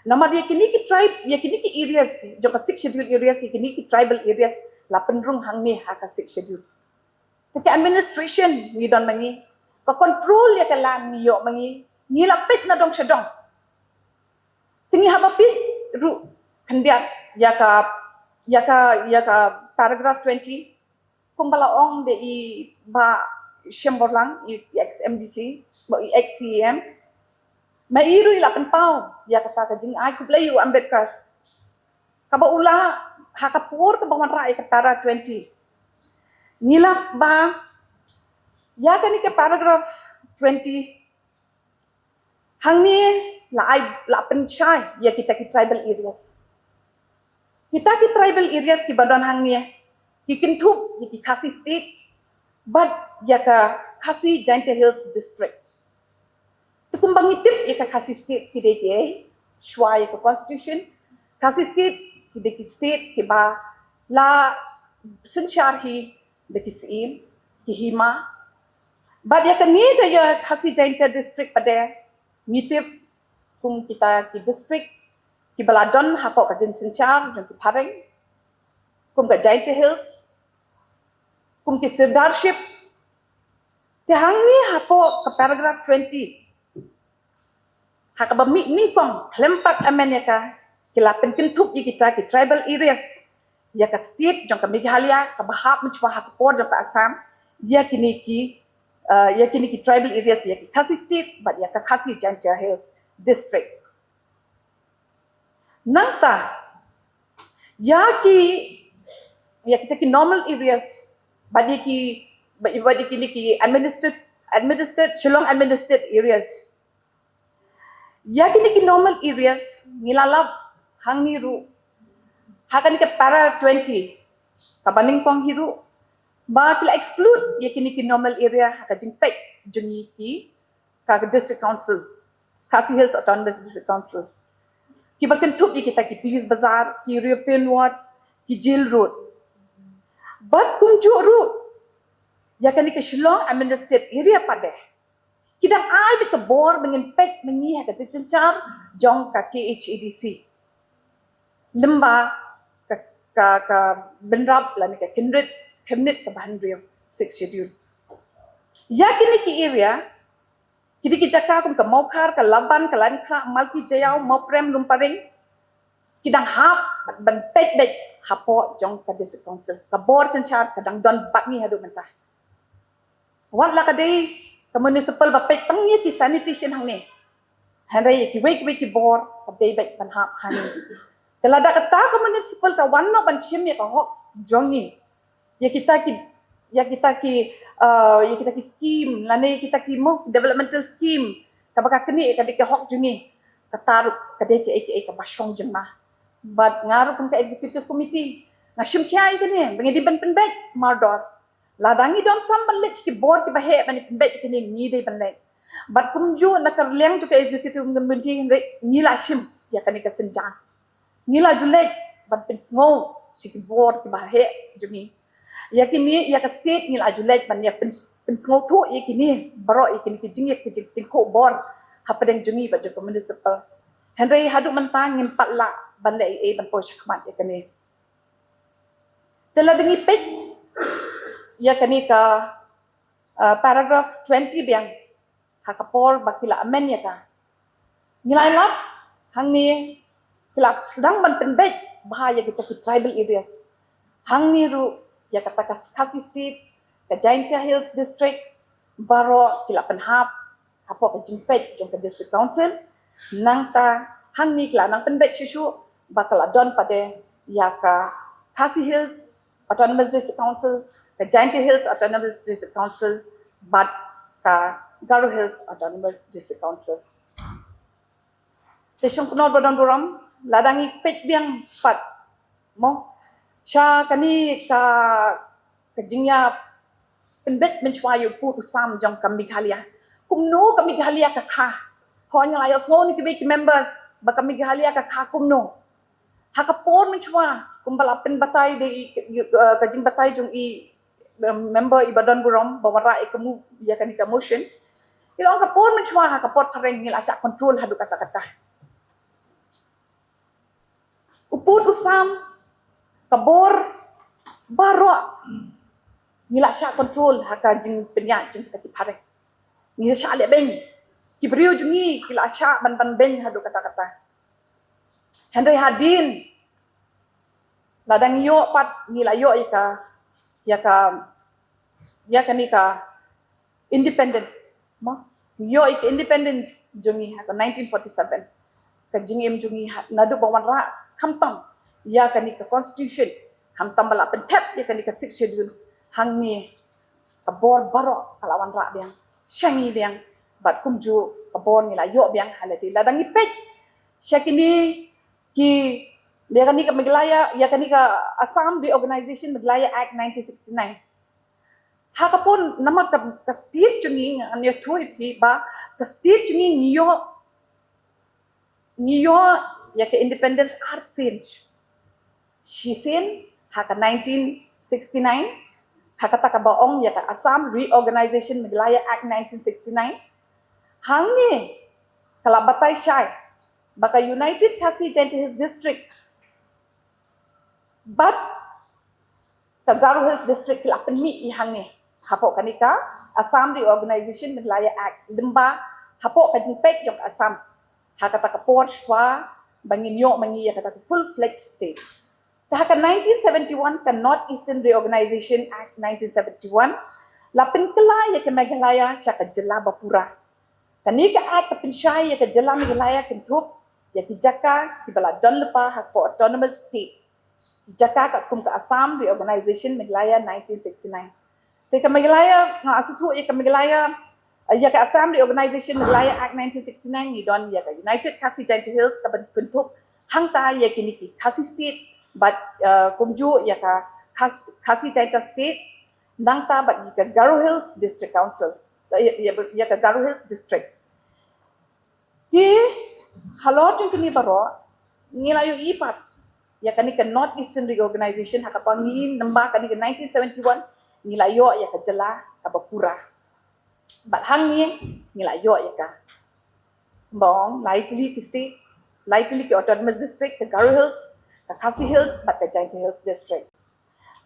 Namar ïa kine ki tribe, ïa kine ki areas jong ka sixth schedule areas, ïa kine ki tribal areas la pynrung hangne ha ka sixth schedule. Te ka administration ngi don ma ngi, ka control ïa ka land ngi ïoh ma ngi, ngi la peit na dong sha dong. Te ngi haba peit ruh khyndiat ïa ka, ïa ka, ïa ka paragraph twenty, kumba la ong da i Bah Shemborlang, i, i ex M D C, ba i ex C E M. Ma i ruh i la pynpaw ïa kata ka jingai khublei u Ambedkar. Kaba u la, ha ka por kaba wanrah ïa ka para twenty, ngi la ba ïa kane ka paragraph twenty hangne la ai, la pynshai ïa kita ki tribal areas. Kita ki tribal areas kiba don hangne ki kynthup ïa ki Khasi State bad ïa ka Khasi Jaintia Hills District. Te kumba ngi tip ïa ka Khasi State ki dei kiei, shuwa ïa ka constitution, Khasi State ki dei ki state kiba la synshar hi da ki Syiem, ki Hima. Bad ïa kane ka ïa Khasi Jaintia District pat de ngi tip kum kita ki district kiba la don hapoh ka jingsynshar jong ki phareng, kum ka Jaintia Hills, kum ki Sirdarship. Te hangne hapoh ka paragraph twenty, ha kaba mih nyngkong khlem pat amend ïa ka, ki la pynkynthup ïa kita ki tribal areas ïa ka state jong ka Meghalaya kaba hap mynshwa ha ka por jong ka Assam, ïa kine ki, uh, ïa kine ki tribal areas ïa ki Khasi State bad ïa ka Khasi Jaintia Hills District. Nangta ïa ki, ïa kita ki normal areas bad ïa ki, bad ïa kine ki administered, administered, Shillong administered areas. Ïa kine ki normal areas ngi la lap hangne ruh ha kane ka para twenty kaba nyngkong hi ruh ba ki la exclude ïa kine ki normal area ha ka jingpeit jong ngi ki ka District Council, Khasi Hills Autonomous District Council. Kiba kynthup ïa kita ki Police Bazar, ki European Ward, ki Jail Road. Bad kumjuh ruh ïa kane ka Shillong administered area pat de ki dang ai beit ka bor ba ngin peit ma ngi ha ka jingsynshar jong ka K H A D C. lyngba ka, ka, ka bynrap lane ka khynrit khyrnit kaba hynriew, Sixth Schedule. Ïa kine ki area, ki dei ki jaka kum ka Mawkhar, ka Laban, ka Laitumkhrah, Malki, Jaïaw, Mawprem, Lumparing, ki dang hap ban peit beit hapoh jong ka District Council. Ka bor synshar ka dang don bad ngi haduh mynta. Wat la ka dei ka municipal ba peit tang ïa ki sanitation hangne, hynrei ïa kiwei kiwei ki bor ka dei beit ban hap hangne. Te lada kata ka municipal ka wan noh ban shim ïa ka hok jong ngi, ïa kita ki, ïa kita ki, uh, ïa kita ki scheme lane ïa kita ki mo developmental scheme kaba ka knieh, ka dei ka hok jong ngi, kata ruh ka dei kaei kaei kaba shong jingma. Bad nga ruh kum ka executive committee nga shim khia ïa kane ba ngi dei ban pynbeit mardor. Lada ngi donkam ban leit ki bor kiba heh ban pynbeit ïa kane, ngi dei ban leit. Bad kumjuh na ka liang jong ka executive committee, hynrei ngi la shim ïa kane ka sienjang. Ngi la ju leit ban pynsngew sha ki bor kiba heh jong ngi. Ïa kine, ïa ka state ngi la ju leit ban ïa pyn, pynsngewthuh ïa kine baroh, ïa kine ki jingïa, ki jingtyngkhuh bor hapdeng jong ngi bad jong ka municipal. Hynrei haduh mynta ngim pat lah ban leh ei ei ban poi shakhmat ïa kane. Te lada ngi peit ïa kane ka, uh, paragraph twenty biang, ha ka por ba ki la amend ïa ka, ngi la ïalap hangne, ki la sdang ban pynbeit bha ïa kita ki tribal areas. Hangne ruh ïa kata ka Khasi States, ka Jaintia Hills District, baroh ki la pynhap hapoh ka jingpeit jong ka District Council. Nangta hangne ki la nang pynbeit shuh shuh ba ka la don pat de ïa ka Khasi Hills Autonomous District Council, ka Jaintia Hills Autonomous District Council bad ka Garo Hills Autonomous District Council. Te shong kynnoh ba don burom, lada ngi peit biang pat mo sha kane ka, ka jingïa pynbeit mynshuwa ïa u pud u sam jong ka Meghalaya. Kumno ka Meghalaya ka kha? Ho, ngi la ïohsngew na kiwei ki members ba ka Meghalaya ka kha kumno. Ha ka por mynshuwa kumba la pynbatai da i, i, eh, ka jingbatai jong i, eh, member i ba don burom ba wanrah ïa ka mo, ïa kane ka motion. I la ong ka por mynshuwa ha ka por phareng ngi la shah control haduh katta katta. U pud u sam, ka bor, baroh ngi la shah control ha ka jingpynïaid jong kita ki phareng. Ngi la shah leh beiñ. Ki briew jong ngi ki la shah ban ban beiñ haduh katta katta. Hynrei hadien lada ngi ïoh pat, ngi la ïoh ïa ka, ïa ka, ïa kane ka independent, mo, ngi ïoh ïa ka independence jong ngi ha ka nineteen forty-seven. Ka jingim jong ngi ha, naduh ba wanrah khamtam ïa kane ka constitution, khamtam ba la pynthep ïa kane ka Sixth Schedule, hangne ka bor baroh ka la wanrah biang sha ngi biang, bad kumjuh ka bor ngi la ïoh biang ha lade. Lada ngi peit sha kine ki, ïa kane ka Meghalaya, ïa kane ka Assam Reorganization Meghalaya Act nineteen sixty-nine. Ha ka por namar ka, ka state jong ngi, ngan ïathuh ïa phi ba ka state jong ngi ngi ïoh, ngi ïoh ïa ka independence ar sien. Shisien ha ka nineteen sixty-nine, ha kata kaba ong ïa ka Assam Reorganization Meghalaya Act nineteen sixty-nine. Hangne ka la batai shai ba ka United Khasi Jaintia Hills District bad ka Garo Hills District ki la pynmih ïa hangne hapoh kane ka Assam Reorganization Meghalaya Act, lyngba hapoh ka jingpeit jong ka Assam ha kata ka por shuwa ba ngin ïoh ma ngi ïa kata ka full-fledged state. Te ha ka nineteen seventy-one, ka North Eastern Reorganization Act nineteen seventy-one la pynkylla ïa ka Meghalaya sha ka jylla ba pura. Kane ka Act ka pynshai ïa ka jylla Meghalaya kynthup ïa ki jaka kiba la don lypa hapoh Autonomous State, ki jaka katkum ka Assam Reorganization Meghalaya nineteen sixty-nine. Te ka Meghalaya, nga sngewthuh ïa ka Meghalaya, eh, ïa ka Assam Reorganization Meghalaya Act nineteen sixty-nine, ngi don ïa ka United Khasi Jaintia Hills kaba kynthup hangta ïa kine ki Khasi States bad, eh, kumjuh ïa ka Khas-, Khasi Jaintia States, nangta bad ïa ka Garo Hills District Council, ïa, ïa, ïa ka Garo Hills District. Te halor jong kine baroh ngi la ïohi pat ïa kane ka North Eastern Reorganization ha kaba ngi, namar kane ka nineteen seventy-one ngi la ïoh ïa ka jylla kaba pura. Bad hangne ngi la ïoh ïa ka, ba ong lai tylli ki state, lai tylli ki Autonomous District, ka Garo Hills, Khasi Hills bad ka Jaintia Hills District.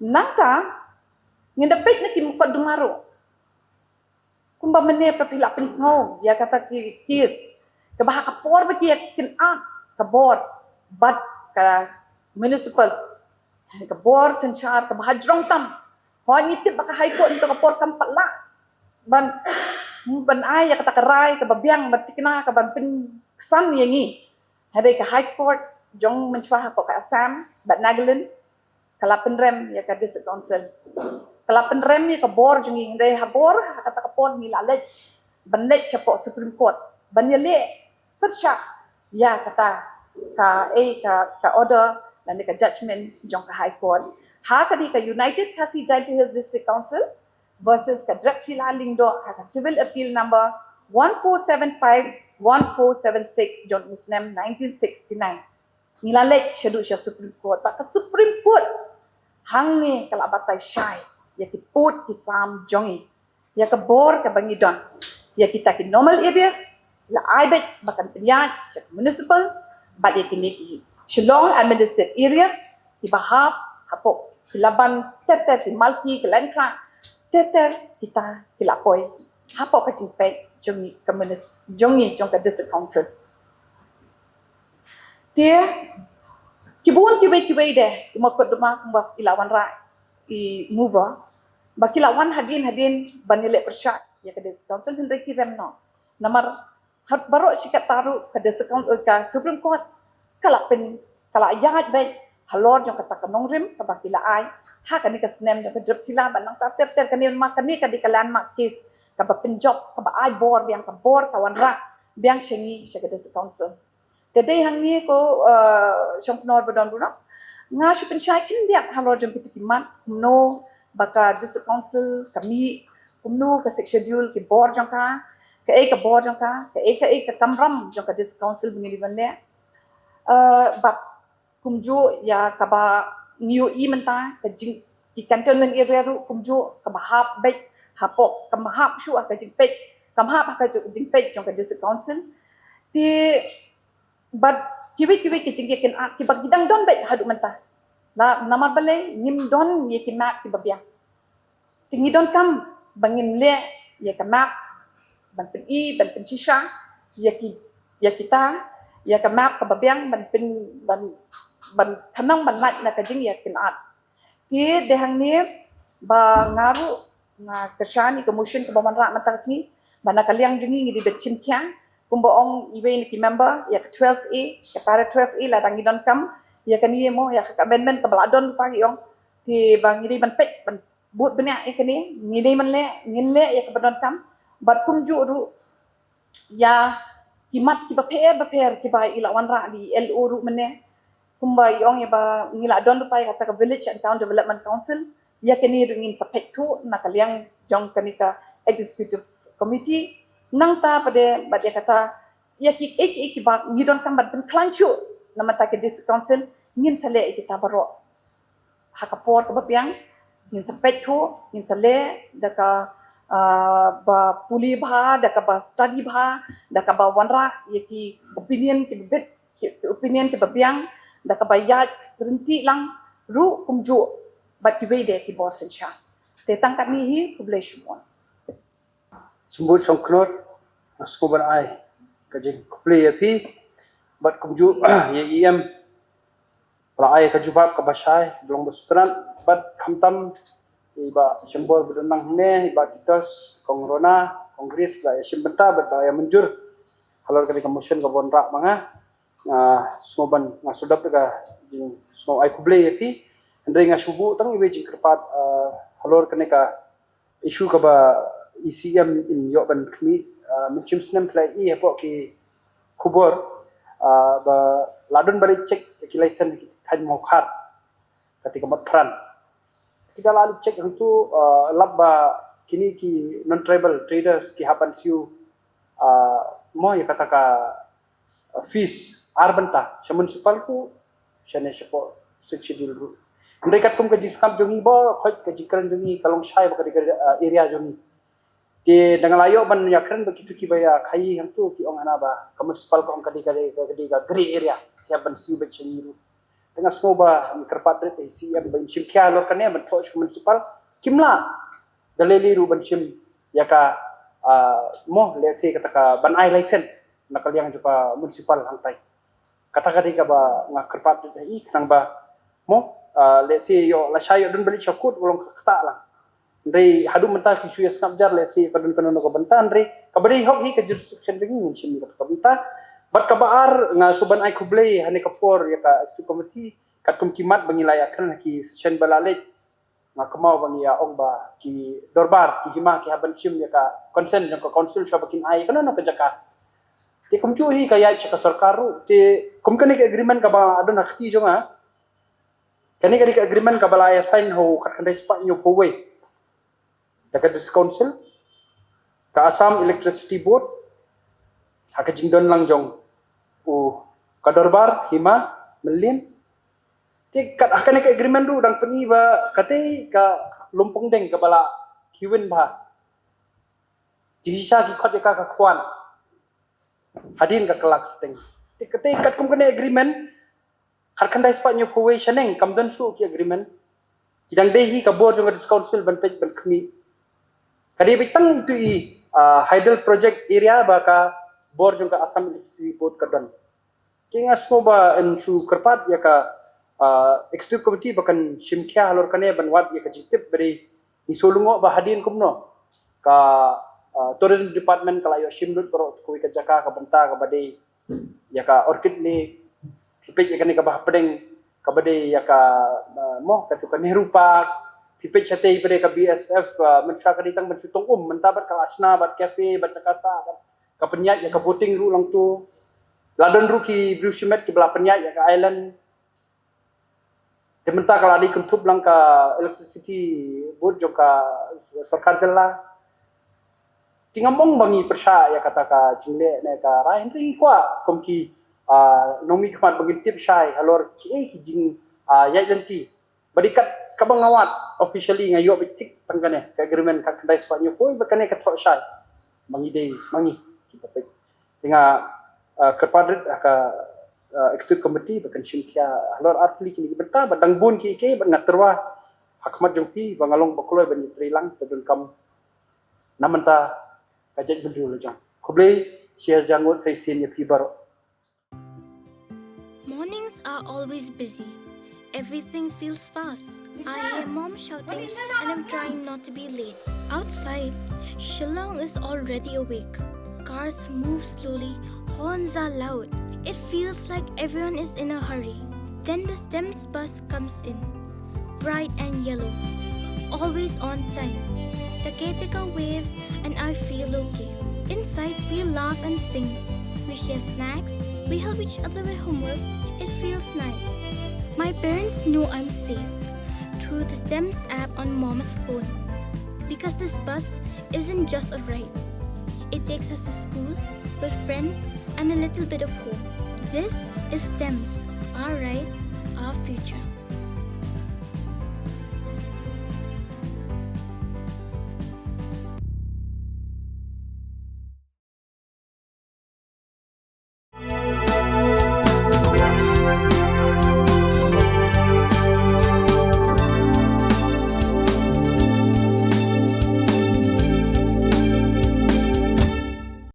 Nangta ngin da peit na ki mukotduma ruh. Kumba mynne phi la pynsngew ïa kata ki kes kaba ha ka por ba ki ïa kynad ka bor bad ka municipal, ka bor synshar kaba ha jrong tam. Hooid ngi tip ba ka High Court nto ka por kam pat lah ban, ban ai ïa kata ka rai kaba biang, ban thikna, ka ban pynksan ïa ngi. Hynrei ka High Court jong mynshwa hapoh ka Assam bad Nagaland ka la pynrem ïa ka District Council. Ka la pynrem ïa ka bor jong ngi, hynrei ha bor ha kata ka por ngi la leit ban leit shapoh Supreme Court ban ïaleh pyrshah ïa kata ka, eh, ka, ka order lane ka judgment jong ka High Court. Ha ka dei ka United Khasi Jaintia Hills District Council versus ka Drepshila Lyngdoh ha ka Civil Appeal number one four seven five, one four seven six jong u snem nineteen sixty-nine. Ngi la leit shaduh sha Supreme Court, bad ka Supreme Court hangne ka la batai shai ïa ki pud ki sam jong ngi, ïa ka bor kaba ngi don. Ïa kita ki normal areas la ai beit ba kan pynïaid sha ka municipal, bad ïa kine ki Shillong Administrative Area kiba hap hapoh ki Laban ter ter, ki Malki, ki Lainkrah, ter ter kita ki la poi hapoh ka jingpeit jong ngi ka munis-, jong ngi jong ka District Council. Te ki bun kiwei kiwei de ki mukotduma kumba i la wanrah i Muba, ba ki la wan hadien hadien ban ïaleh pyrshah ïa ka District Council, hynrei ki rem noh. Namar ha baroh shi katta ruh ka District Council, ka Supreme Court ka la pyn, ka la ïaid beit halor jong kata ka nongrim kaba ki la ai ha kane ka snem jong ka Drepshila, bad nangta ter ter. Kane ma kane ka dei ka landmark case kaba pynjop, kaba ai bor biang, ka bor ka wanrah biang sha ngi, sha ka District Council. Te dei hangne ko, eh, Shongknor badon burom, nga shu pynshai khyndiat halor jong kito ki mat, kumno ba ka District Council ka mih, kumno ka Sixth Schedule, ki bor jong ka, kaei ka bor jong ka, kaei kaei ka kamram jong ka District Council ba ngi dei ban leh. Eh, bad kumjuh ïa kaba ngi ïohi mynta ka jing, ki cantonment area ruh kumjuh kaba hap beit hapoh, kaba hap shuh ha ka jingpeit, kaba hap ha ka jingpeit jong ka District Council. Te bad kiwei kiwei ki jingïakynad kiba ki dang don beit haduh mynta. La, namar balei? Ngim don ïa ki map kiba biang. Te ngi donkam ba ngin leh ïa ka map ban pyni, ban pynshisha ïa ki, ïa kita, ïa ka map kaba biang ban pyn, ban, ban khnang ban lait na ka jingïakynad. Te dei hangne ba nga ruh nga kyrshan ïa ka motion kaba wanrah mynta ka sngi, ba na ka liang jong ngi ngi dei ban shim khia, kumba ong iwei na ki member, ïa ka twelve A, ka para twelve A, lada ngi donkam ïa kane mo, ïa ka amendment kaba la don, pa ki ong te ba ngi dei ban peit, ban bud bniah ïa kane, ngi dei ban leh, ngin leh ïa kaba donkam. Bad kumjuh ruh ïa ki mat kiba pher bapher kiba i la wanrah da i L O ruh mynne, kumba i ong ïa ba ngi la don ruh pat ïa kata ka Village and Town Development Council. Ïa kane ruh ngin sa peit thuh na ka liang jong kane ka Executive Committee. Nangta pat de bad ïa kata, ïa ki, ïa ki, ïa kiba ngi donkam ban pynkhlaiñ shuh na bynta ka District Council, ngin sa leh ïa kita baroh ha ka por kaba biang. Ngin sa peit thuh, ngin sa leh da ka, ah, ba pule bha, da kaba study bha, da kaba wanrah ïa ki opinion kiba bit, ki, ki opinion kiba biang, da kaba ïaid ryntih lang ruh kumjuh bad kiwei de ki bor synshar. Te tang katne hi, khublei shibun. Sngewbha Shongknor, nga sngewbha ban ai ka jingkhublei ïa phi bad kumjuh ïa i E M ba la ai ka jubab kaba shai, ba long ba sngewtynnat, bad khamtam i Bah Shimbor ba don lang hangne, i Bah Titos, Kong Rona, Kong Grace, ba la ïashim bynta bad ba la ïa mynjur halor kane ka motion kaba wanrah ma nga. Nga sngewbha, nga sngewdap da ka jing, sngewbha ai khublei ïa phi. Hynrei nga shu buh tang iwei jingkyrpad, ah, halor kane ka issue kaba i C M in ïoh ban khmih, ah, mynshem snem phi la ïohi hapoh ki khubor, ah, ba la don ba leit check ki license ki thaiñ Mawkhar, kata ka Motphran. Kita la leit check hangtu, ah, lap ba kine ki non tribal traders ki hap ban siew, ah, mo ïa kata ka, ah, fees ar bynta sha municipal ruh, shane shapoh Sixth Schedule ruh. Hynrei katkum ka jingsngap jong ngi, ba khot ka jingkren jong ngi ka long shai ba ka dei ka, ah, area jong ngi. Te da nga la ïoh ban ïakren bad kito kiba ïa khaïi hangtu, ki ong hana ba ka municipal ka ong ka dei, ka dei, ka dei ka grey area, ki hap ban siew beit sha ngi ruh. Nga sngew ba ngi kyrpad rit ïa i C E M ba in shim khia halor kane ban thoh sha ka municipal. Kim lah da lei lei ruh ban shim ïa ka, ah, mo, lehse kata ka ban ai license na ka liang jong ka municipal hangtai. Kata ka dei kaba nga kyrpad rit ïa i khnang ba mo, ah, lehse ïoh lashai ïoh don balik sha kut u long ka kata lang. Hynrei haduh mynta ki shu ïa sngap jar lehse ka don kano kano ka bynta, hynrei kaba dei hok hi ka jurisdiction jong ngi, ngin shim ïa kata ka bynta. Bad kaba ar, nga shu ban ai khublei ha kane ka por ïa ka executive committee katkum ki mat ba ngi la ïa kren ha ki session ba la leit. Nga kynmaw ba ngi ïa ong ba ki dorbar, ki hima, ki hap ban shim ïa ka consent jong ka council shuwa ba kin ai ïa kano kano ka jaka. Te kumjuh hi ka ïaid sha ka sorkar ruh. Te kum kane ka agreement kaba don ha kti jong nga, kane ka dei ka agreement kaba la ïa sign ha u khatkhyndai spah hynñiewphew wei da ka District Council, ka Assam Electricity Board, ha ka jingdon lang jong u ka dorbar hima, mylliem. Te kat ha kane ka agreement ruh dang pyni ba katei ka lumpong deng kaba la khiwin bha. Jingshisha ki khot ïa ka ka khwan. Hadien ka kylla kyrteng. Te katei katkum kane agreement, khatkhyndai spah hynñiewphew wei shaneng kam don shuh ki agreement. Ki dang dei hi ka bor jong ka District Council ban peit ban khmih. Ka dei beit tang itu i, ah, hydel project area ba ka bor jong ka Assam Electricity Board ka don. Te nga sngew ba yn shu kyrpad ïa ka, ah, executive committee ba kan shim khia halor kane ban wad ïa ka jingtip ba dei ngi shu lyngngoh ba hadien kumno ka, ah, tourism department ka la ïoh shim lut baroh kawei ka jaka ka bynta kaba dei ïa ka Orchid Lake, phi peit ïa kane kaba hapdeng kaba dei ïa ka, ah, mo, katu ka Nehru Park, phi peit shatei ba dei ka B S F, ah, mynshuwa ka dei tang ban shu tong um, mynta bad ka la shna bad cafe bad jaka sah bad ka pynïaid ïa ka boating ruh lang tu. La don ruh ki briew shimet kiba la pynïaid ïa ka island. Te mynta ka la dei kynthup lang ka electricity board jong ka sorkar jylla. Te ngam ong ba ngi pyrshah ïa kata ka jingleh ne ka rai, hynrei ngi kwah kum ki, ah, nongmihkhmat ba ngin tip shai halor kiei ki jing, ah, ïaid lynti. Ba dei kat kaba nga wad officially nga ïoh beit thik tang kane ka agreement khatkhyndai spah hynñiewphew wei ba kane ka thoh shai. Ma ngi dei, ma ngi ki puppet. Te nga, ah, kyrpad rit ha ka, ah, executive committee ba kan shim khia halor artylli kine ki bynta ba dang bun kiei kiei ba nga tyrwa ha khmat jong phi ba nga long ba kloi ban ïatrei lang, te donkam na mynta ka jaitbynriew la jong. Khublei shihajar nguh sa shisien ïa phi baroh. Mornings are always busy. Everything feels fast. I hear mom shouting and I'm trying not to be late. Outside, Shillong is already awake. Cars move slowly, horns are loud. It feels like everyone is in a hurry. Then the STEMS bus comes in. Bright and yellow. Always on time. The caretaker waves and I feel okay. Inside, we laugh and sing. We share snacks. We help each other with homework. It feels nice. My parents know I'm safe through the STEMS app on mom's phone. Because this bus isn't just a ride. It takes us to school, with friends, and a little bit of home. This is STEMS, our ride, our future.